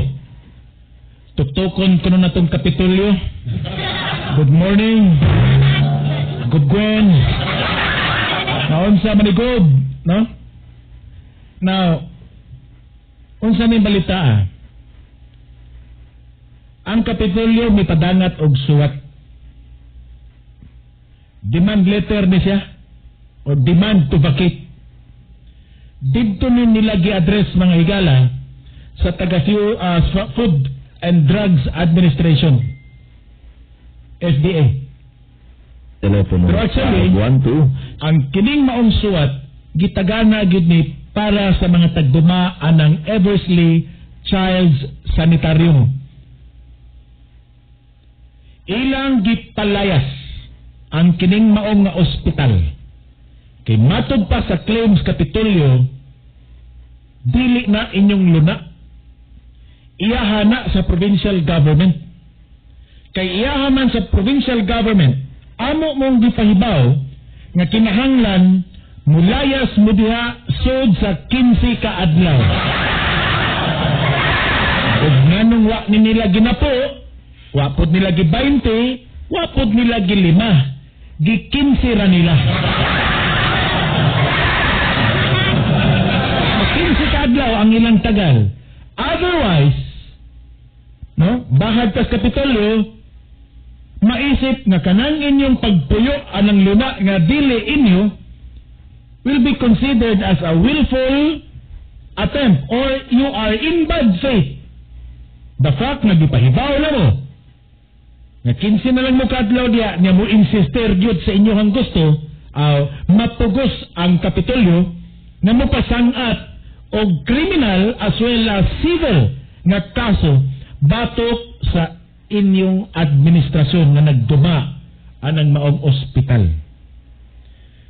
Tuktukon kuno na tong Kapitolyo. Good morning. Good Gwen. Naunsa man ni good, no? Now, unsa may balita ah? Ang Kapitolyo may padangat og suwat. Demand letter ni siya o demand to vacate. Didto ni nila gi-address mga higala sa taga Food and Drugs Administration, FDA. Telepono. Pero actually, 12. Ang kining maong suwat gitagana gyud ni para sa mga tagduma anang Eversley Child's Sanitarium. Ilang gipalayas ang kining maong nga ospital. Kay matod pa sa claims Kapitolyo, dili na inyong luna. Iyaha na sa provincial government. Kay iyaha man sa provincial government, amo mong gipahibaw nga kinahanglan mulayas mo diha sud sa 15 ka adlaw. Ug nganong wa ni nila ginapo, wa pod nila gi 20, wa pod nila gi 5, gi 15 ra nila. 15 ka adlaw ang ilang tagal. Otherwise, no, bahag tas Kapitolyo, maisip nga kanang inyong pagpuyo anang luna nga dili inyo will be considered as a willful attempt or you are in bad faith. The fact nga gipahibaw na mo nga 15 na lang mo kaadlaw diya nga mo insister gyud sa inyong gusto, mapugos ang Kapitolyo nga mopasangat og criminal as well as civil nga kaso batok sa inyong administrasyon nga nagduma anang maong ospital.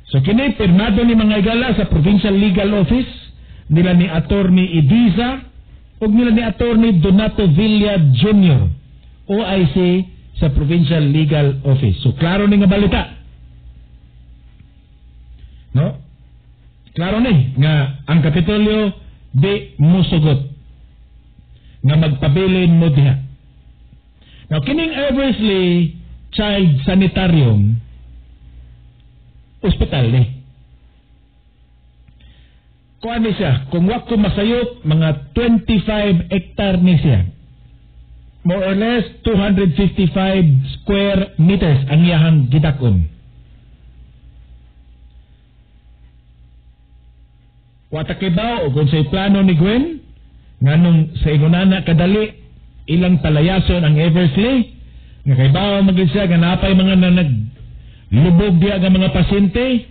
So kini pirmado ni mga igala sa Provincial Legal Office nila ni Attorney Ibiza ug nila ni Attorney Donato Villa Jr. OIC sa Provincial Legal Office. So klaro ni nga balita. No? Klaro ni nga ang Kapitolyo Di musugot nga magpabilin mo diha. Now, kining Eversley Child Sanitarium, ospital ni. Kuan ni siya, kung wa ko masayop, mga 25 hectare ni siya. More or less, 255 square meters ang iyahang gidakon. Wa ta kibaw og unsay plano ni Gwen, nganong sa ingonana kadali ilang palayason ang Eversley, nga kibaw man gyud siya nga napay mga naglubog diha nga mga pasyente,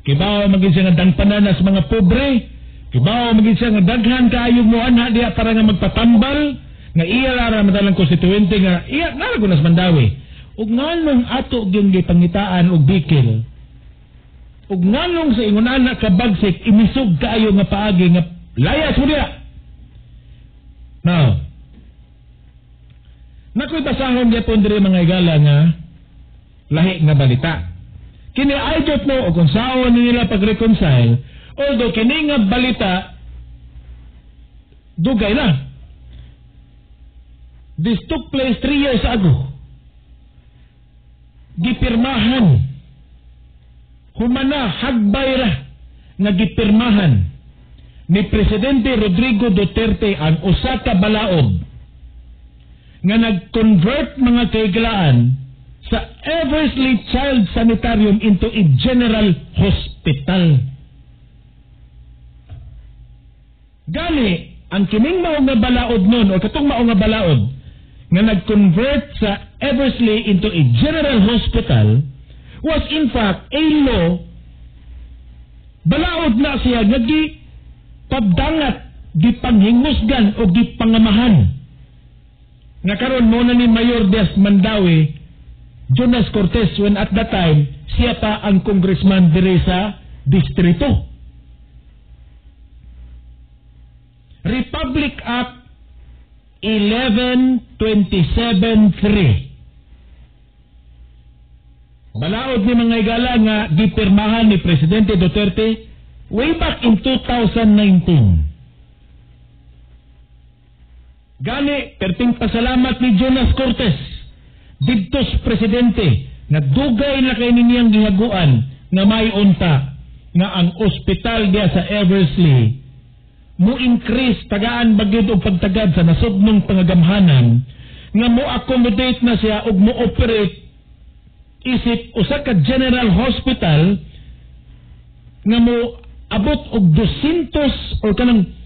kibaw man gyud siya nga dangpanan sa mga pobre, kibaw man gyud siya nga daghan kaayo moanha diha para nga magpatambal, nga iya ra man talang konstituente nga iya nga ra kunas Mandawi. Ug nganong ato gyud gipangitaan og bikil, ug nganong sa ingonana kabagsik inisog kaayo nga paagi nga layas mo diha. Now, nakoy basahon gyapon diri mga higala nga lahi nga balita. Kini I don't know kung saon nila pag-reconcile, although kini nga balita dugay na. This took place 3 years ago. Gipirmahan. Humana hagbay ra nga gipirmahan ni Presidente Rodrigo Duterte ang usa ka balaod nga nag-convert mga kaiglaan sa Eversley Child Sanitarium into a general hospital. Gani, ang kining mao nga balaod nun, o katong mao nga balaod, nga nag-convert sa Eversley into a general hospital, was in fact a law. Balaod na siya nga gipabdangat, gipanghinmusgan o gipangamahan. Nga karon mo na ni Mayor Diaz Mandawi, Jonas Cortes, when at that time, siya pa ang congressman diri sa distrito. Republic Act 11273. Balaod ni mga higala nga gipirmahan ni Presidente Duterte way back in 2019. Gani, perting pasalamat ni Jonas Cortes didto sa presidente nga dugay na kay niyang gihaguan nga may unta nga ang ospital diya sa Eversley mo increase tagaan bagid og pagtagad sa nasodnong pangagamhanan nga mo accommodate na siya og mo operate isip usa ka general hospital nga mo abot og 200 or kanang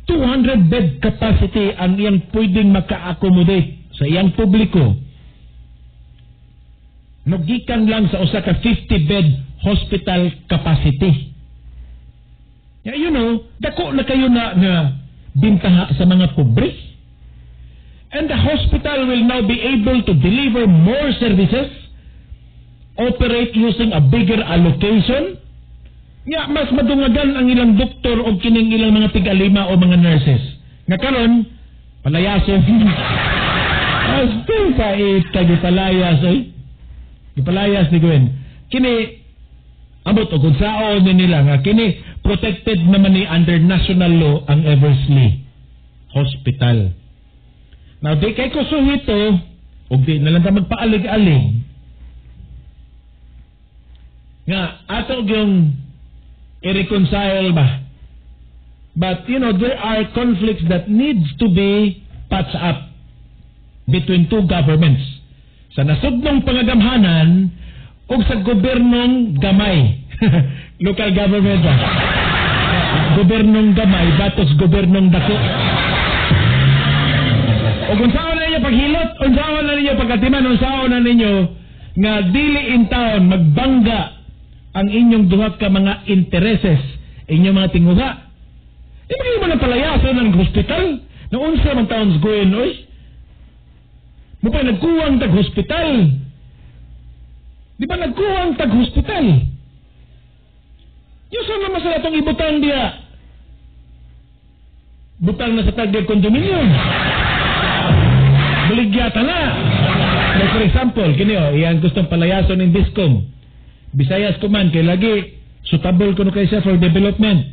200 bed capacity ang iyang pwedeng maka-accommodate sa iyang publiko. Nogikan lang sa usa ka 50 bed hospital capacity. Yeah, you know, dako na kayo na nga bintaha sa mga pobre. And the hospital will now be able to deliver more services, operate using a bigger allocation. Nga mas madungagan ang ilang doktor o kining ilang mga tig-alima o mga nurses. Nga karon palayaso. Asting pait ka gipalayas oy. Gipalayas ni Gwen. Kini ambot og unsaon ni nila nga kini protected naman ni under national law ang Eversley Hospital. Now di kay kusuhito og di na lang ta magpaalig-alig nga ato gyung i-reconcile ba. But you know, there are conflicts that needs to be patched up between two governments. Sa nasudnong pangagamhanan o sa gobyernong gamay. Local government ba? Gobyernong gamay batos gobyernong dako. O kung saan na ninyo paghilot, unsaon na ninyo pagkatiman, unsaon na ninyo nga dili in town magbangga ang inyong duha ka mga intereses, inyong mga tinguha. Di mo na palayason ng hospital. Naunsa man taon going, oy. Mo pa nagkuwang tag hospital. Di ba nagkuwang tag hospital? Yung saan naman sila itong ibutang diya? Butang na sa tag condominium. Baligya ta na. Like for example, kini oh, iyang gustong palayason in Discom. Visayas ko man, kay lagi, suitable kuno kay siya for development.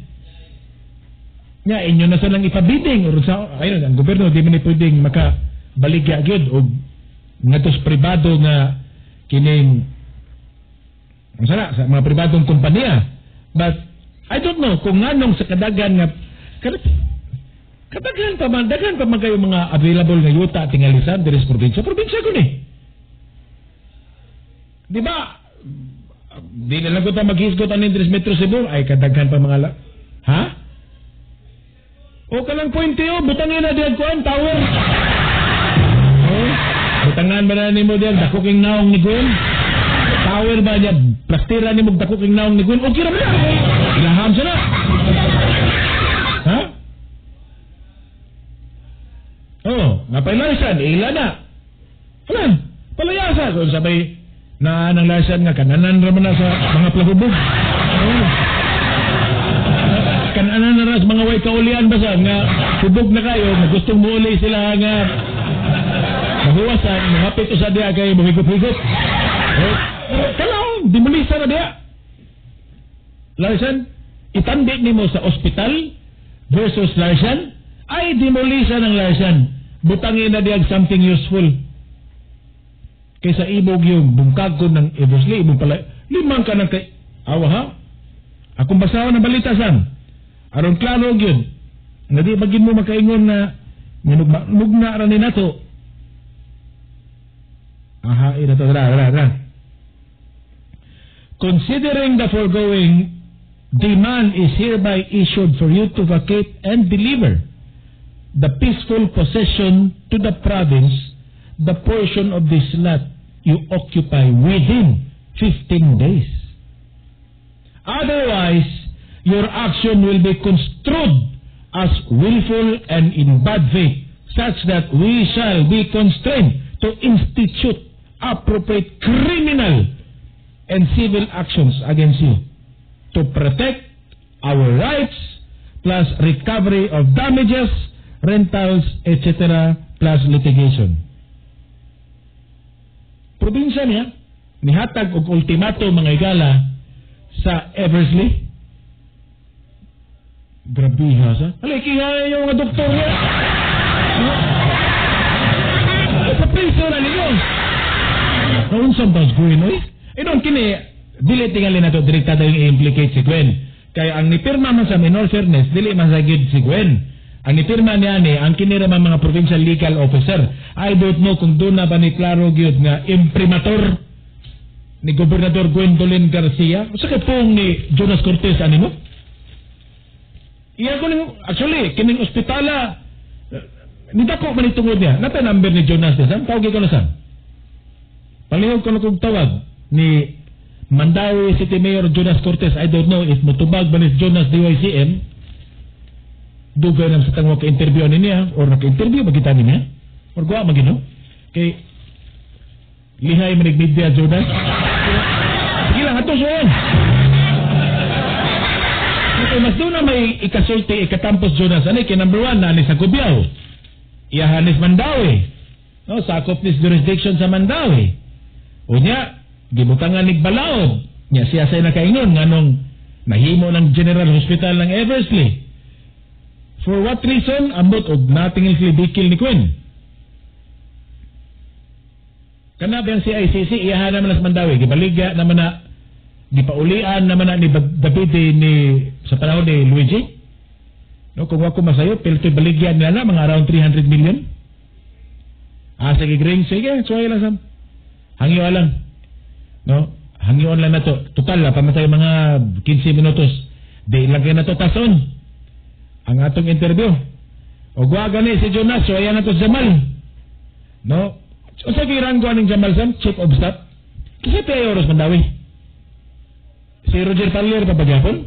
Nga inyo na sa lang ipabidding or sa ayun ang gobyerno di man ni pwedeng makabaligya gyud og ngadto sa pribado nga kining ang sana sa mga pribadong kompanya. But I don't know kung nganong sa kadagan nga kadaghan pa man, daghan pa man kayo mga available nga yuta tingali sa diri sa probinsya. Probinsya ko ni. Di ba? Di na lang ko ta maghisgot ani diri sa Metro Cebu ay kadaghan pa mga ha? O kanang puente o butangin na diyan kuan tower. Oh, butangan ba na nimo diyan dako king naong ni Gwen? Tower ba niya? Plastira nimo dako king naong ni Gwen? Okay ra ba na? Ilaham siya na. Ha? Oh, napailarsan, ila na. Wala, palayasa. Kung sabay na nang larsan nga, kananan raman na sa mga plahubog. Oh. Kananan na ra sa mga way kaulian ba sa nga hubog na kayo, nga gustong muuli sila nga mahuwasan, mahapit usa diya kay muhigop-higop. Oh. Kalaw, demolisa na diya. Larsan, itandi nimo sa ospital versus Larsan, ay demolisa ng Larsan. Butangin na diya something useful. Kaysa imog yung bungkag ko ng Eversley, imong pala, limang ka ng kay, awa ha? Akong basahon ang balita san. Aron klaro yun. Nga di bagin mo makaingon na mugna ra ni nato. Aha, ina to, ra, ra, ra. Considering the foregoing, demand is hereby issued for you to vacate and deliver the peaceful possession to the province the portion of this lot you occupy within 15 days. Otherwise, your action will be construed as willful and in bad faith, such that we shall be constrained to institute appropriate criminal and civil actions against you to protect our rights, plus recovery of damages, rentals, etc., plus litigation. Probinsya niya, nihatag og ultimato mga igala sa Eversley. Grabe ha sa. Alay, kiha yung mga doktor niya. Sa priso na ninyo. Naunsan ba si Gwen, oy? Eh, doon, kini, dili tingali na to, direkta tayo yung i-implicate si Gwen. Kaya ang nipirma man sa minor fairness, dili man sa gid si Gwen. Ang nipirma niya ni, ang kinira man mga provincial legal officer. I don't know kung doon na ba ni Claro gyud nga imprimatur ni Gobernador Gwendolyn Garcia. Sa kay pong ni Jonas Cortez, ano mo? Iya ko ning, actually, kining ospitala, nidako man itungod niya. Nata number ni Jonas niya, Sam? Tawag ko na, Sam. Palihog ko na kong tawag ni Mandaue City Mayor Jonas Cortez. I don't know if mutubag ba ni Jonas DYCM. Dugay na sa tangwa ka-interview ani niya or naka-interview ba kita niya? Or guwa magino? Kay lihay manig media Jonas. Sige lang, ato suon. Okay, mas doon na may ikasulti, ikatampos Jonas. Ano, kay number 1, na ni sa Cubiao. Iyahanis Mandaue. No, sakop ni jurisdiction sa Mandaue. Unya, gibutangan ni Balaod. Nya siya say nakaingon nganong nahimo ng General Hospital ng Eversley. For what reason? Ambot og natingil bikil ni Gwen. Kana ba ang CICC, iyahan naman na sa Mandaue. Gibaligya naman na, gipaulian naman na ni Davide ni, sa panahon ni Luigi. No, kung ako masayo, pero ito'y baligyan nila na, mga around 300 million. Ah, sige, Green, sige, suway lang sam. Hangyo lang. No? Hangyoon lang na to. Total, pamatay mga 15 minutos. Di lang kayo na to tason ang atong interview. O guwa gani si Jonas, so ayan na to si Jamal. No? Unsa kay ranggo aning Jamal sam? Chief of Staff? Kasi pa oras Mandaue. Si Roger Taller pa ba gyapon?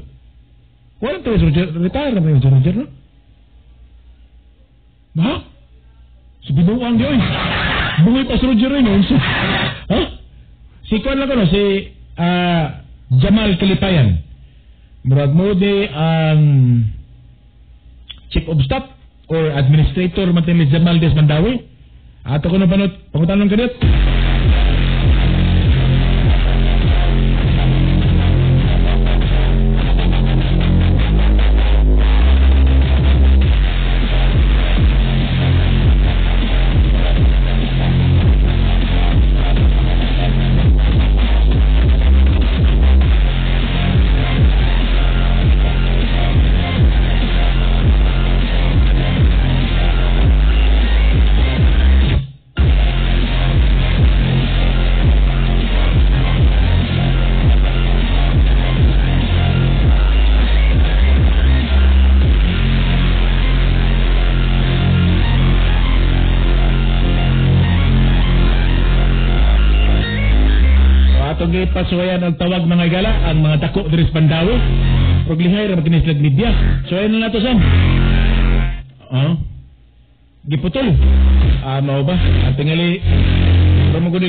Wala to si Roger, retire na ba yung si Roger, no? Ba? Si Binuang di, oy. Bungay pa si Roger, oy, no? Ha? Si kuan lang ko, no? Si Jamal Kalipayan. Murag mo di ang Chief of Staff or Administrator man ni Jamal Des Mandaue. Ato ko na panot, pangutanong kanit. Atong gipasuwayan ang tawag mga higala, ang mga dako diri sa Mandaue. Ug lihay ra magkinis lag media. Suwayan na nato sam. Oh. Giputol. Ah, mao ba? Ang tingali mura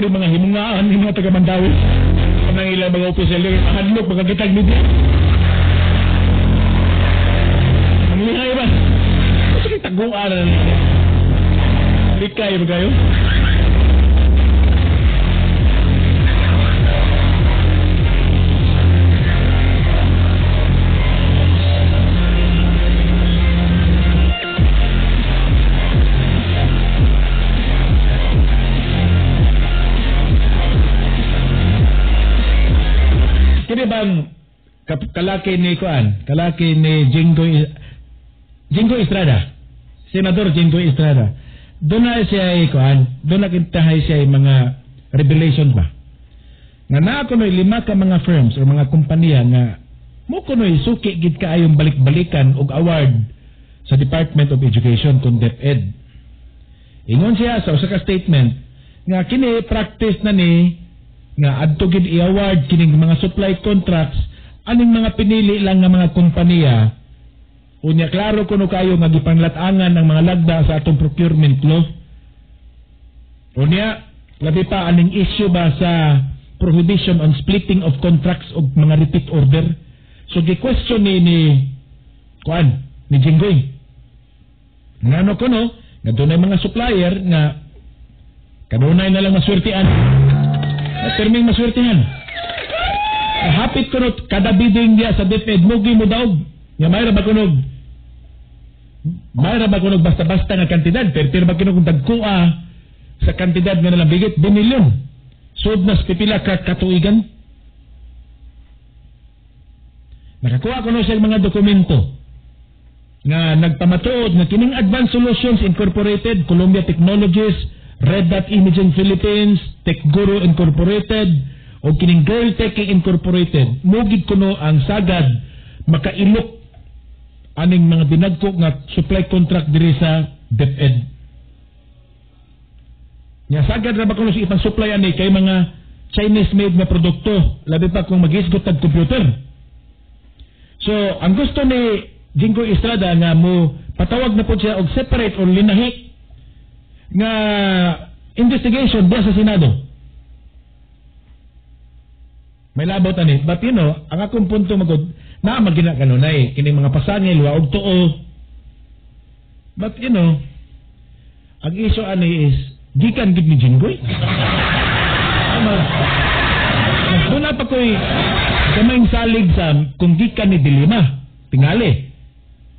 mga himungaan ni mga taga Mandaue. Kanang ilang mga opisyal diri mahadlok makakitag media. Ang lihay ba? Sige, taguan na. Likay ba kayo? Kini bang kalaki ni kuan, kalaki ni Jinggoy Estrada, Senador Jinggoy Estrada. Doon na siya kuan, doon na kintahay siya mga revelations ba. Nga naa kunoy 5 ka mga firms o mga kompanya nga mo kunoy suki gid kaayong balik-balikan og award sa Department of Education kun DepEd. Ingon siya sa usa ka statement nga kini practice na ni nga adto gid i-award kining mga supply contracts aning mga pinili lang nga mga kompanya. Unya klaro kuno kayo nga gipanglat-angan ang mga lagda sa atong procurement law. Unya labi pa aning issue ba sa prohibition on splitting of contracts og mga repeat order. So gi-question ni kuan ni Jinggoy. Ngano kuno nga dunay mga supplier nga kanunay na lang maswertian. Terming maswertihan. Hapit kuno kada bidding diya sa DepEd mugi mo daog. Nga mayra ba kunog? Mayra ba kunog basta-basta nga kantidad? Pero ba kunog dagkoa sa kantidad nga nalabigit binilyon. Sud na pipila ka katuigan. Nakakuha kuno siya mga dokumento nga nagpamatuod nga kining Advanced Solutions Incorporated, Columbia Technologies, Red Dot Imaging Philippines, Tech Guru Incorporated, o kining Girl Techie Incorporated, mugid kuno ang sagad makailok aning mga dinagko nga supply contract diri sa DepEd. Nya sagad ra ba kuno sa ipang supply ani kay mga Chinese made nga produkto, labi pa kung magisgot tag computer. So, ang gusto ni Jinggoy Estrada nga mo patawag na po siya og separate or linahi nga investigation diya sa Senado. May labot ani, but you know, ang akong punto magod naa magina kanunay kining mga pasangil wa og tuo. But you know, ang issue ani is gikan gid ni Jinggoy. Ama. Doon pa ko'y gamayng salig sa kung gikan ni Dilima, tingali.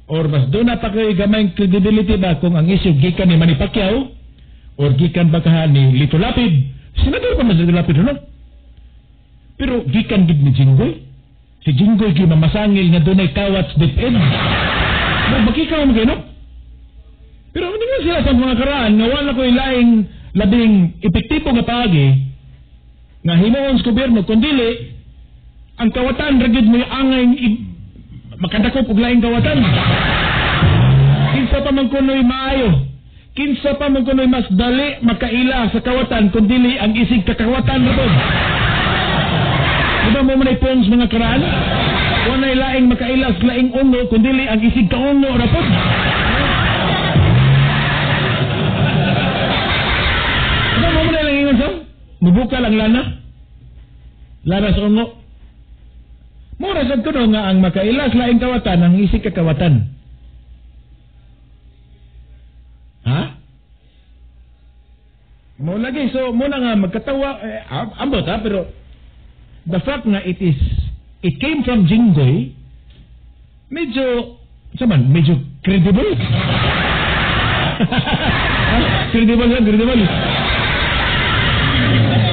Or mas doon pa ko'y gamayng credibility ba kung ang issue gikan ni Manny Pacquiao or gikan ba kaha ni Lito Lapid. Senador pa man si Lito Lapid, no? Pero gikan gid ni Jinggoy. Si Jinggoy gyud mamasangil nga dunay kawat sa DepEd. Bakika mo kayo, no? Pero hindi na sila sa mga karaan nga wala ko'y laing labing epektibo nga paagi nga himuon sa gobyerno kundili ang kawatan ra gyud mo'y angay makadakop og laing kawatan. Kinsa pa man kuno'y maayo, kinsa pa man kuno'y mas dali makaila sa kawatan kundili ang isig kakawatan ra pod. Diba mo manay pons mga karaan? Walay laing makaila sa laing ungo kundili ang isig kaungo ra pod. Diba mo manay lang ingon sa? Mubukal ang lana? Lana sa ungo. Mura sad kuno nga ang makaila sa laing kawatan ang isig kakawatan. Ha? Mo lagi so muna nga magkatawa ambot ha, pero the fact nga it came from Jinggoy medyo saman medyo credible. Credible lang, credible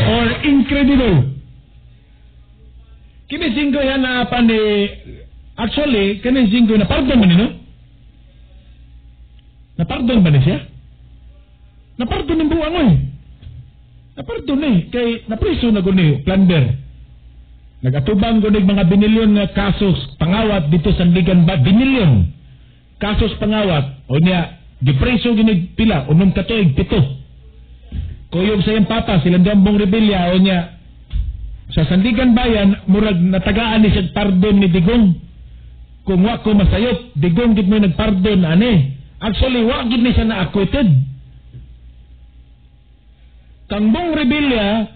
or incredible. Kini Jinggoy yan na pa ni actually kini Jinggoy na pardon man ni no? Na pardon ba ni siya? Na pardon ng buang oy. Na pardon ni kay napriso na guni plunder. Nagatubang gud mga binilyon nga kasos pangawat dito sa Sandigan ba binilyon kasos pangawat o niya gipreso gini pila unom ka tuig 7. Kuyog sa iyang papa, silang Bong Revilla, o niya, sa Sandigan Bayan, murag natagaan ni siya pardon ni Digong. Kung wa ko masayop, Digong gid mo nagpardon, ane. Actually, wa gid ni siya na-acquitted. Kang Bong Revilla,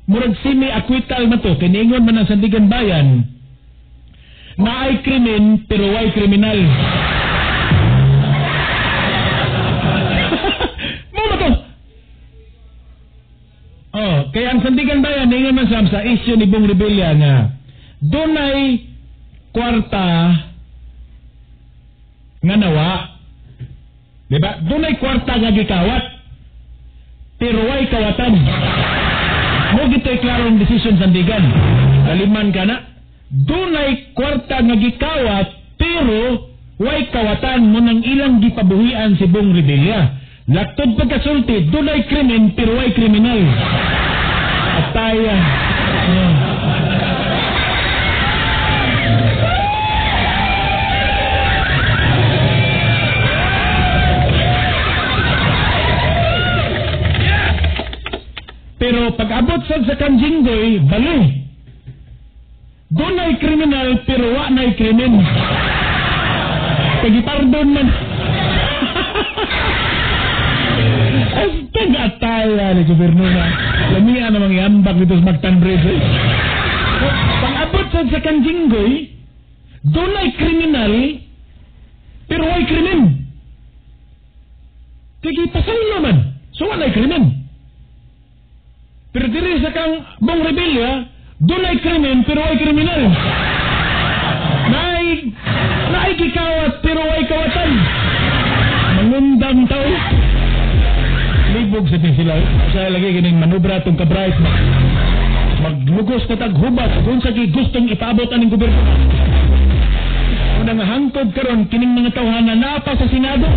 murag semi-acquittal man to, kiniingon man ang Sandigan Bayan, naay krimen, pero way kriminal. Mo ba to? Oh, kaya ang Sandigan Bayan, ningon man sa issue ni Bong Revilla nga, dunay kwarta nga nawa. Diba? Dunay kwarta nga gikawat, pero way kawatan. Mo gito'y klarong desisyon Sandigan. Kaliman ka na. Dunay kwarta nga gikawat, pero way kawatan mo nang ilang gipabuhian si Bong Revilla. Laktod pagkasulti, dunay krimen, pero way kriminal. Ataya. Pero pag-abot sad sa Kanjinggoy, bali. Dunay kriminal, pero wa na'y krimen. Pagipardon man. Astag ataya ni gobyerno na. Lamia namang iambak dito sa Mactan Bridge. Eh. Pag-abot sad sa Kanjinggoy, dunay kriminal, pero way krimen. Kaya pasaylo man. So walay krimen. Pero diri sa kang Bong Revilla, dunay krimen, pero way kriminal. Naay gikawat, pero way kawatan. Mangundang tao. Libog sa sila. Sa lagi kining manubra itong kabright. Maglugos na taghubat kung sa gustong ipaabot aning gobyerno. Unang hangtod karon kining mga tawhana napa sa Senado.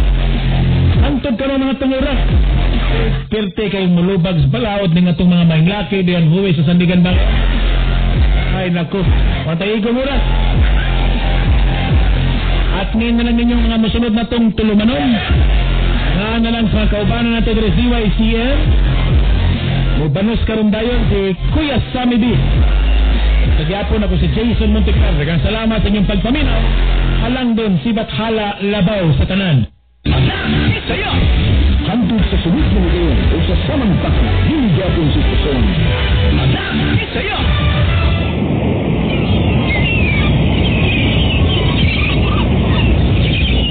Hangtod karon mga tungura. Pirte kay mulubag sa balaod ning atong mga mahinglaki diyan huwi sa Sandigan Bayan. Ay nako, patay ko mura. At ngayon na lang ninyong mga musunod na tong tulumanon. Nga na lang sa kaubanan natin diri CYCM. Mubanos karon dayon si Kuya Sammy B. Sa gyapon ako si Jason Montecar. Daghang salamat sa inyong pagpaminaw. Alang dun si Bathala Labaw sa tanan. Saya! Hantod sa sunod na ngayon o sa samantang dili gyapon sa istasyon. Saya!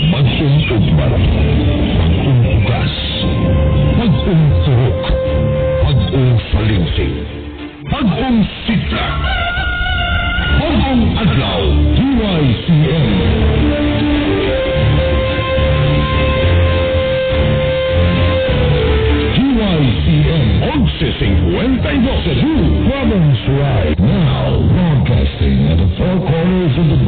Bagong ugma, bagong bugas, bagong turok, bagong salingsing, bagong sigla, bagong adlaw, DYCM. DYCM 1152 Cebu Province right now, broadcasting at the four corners of the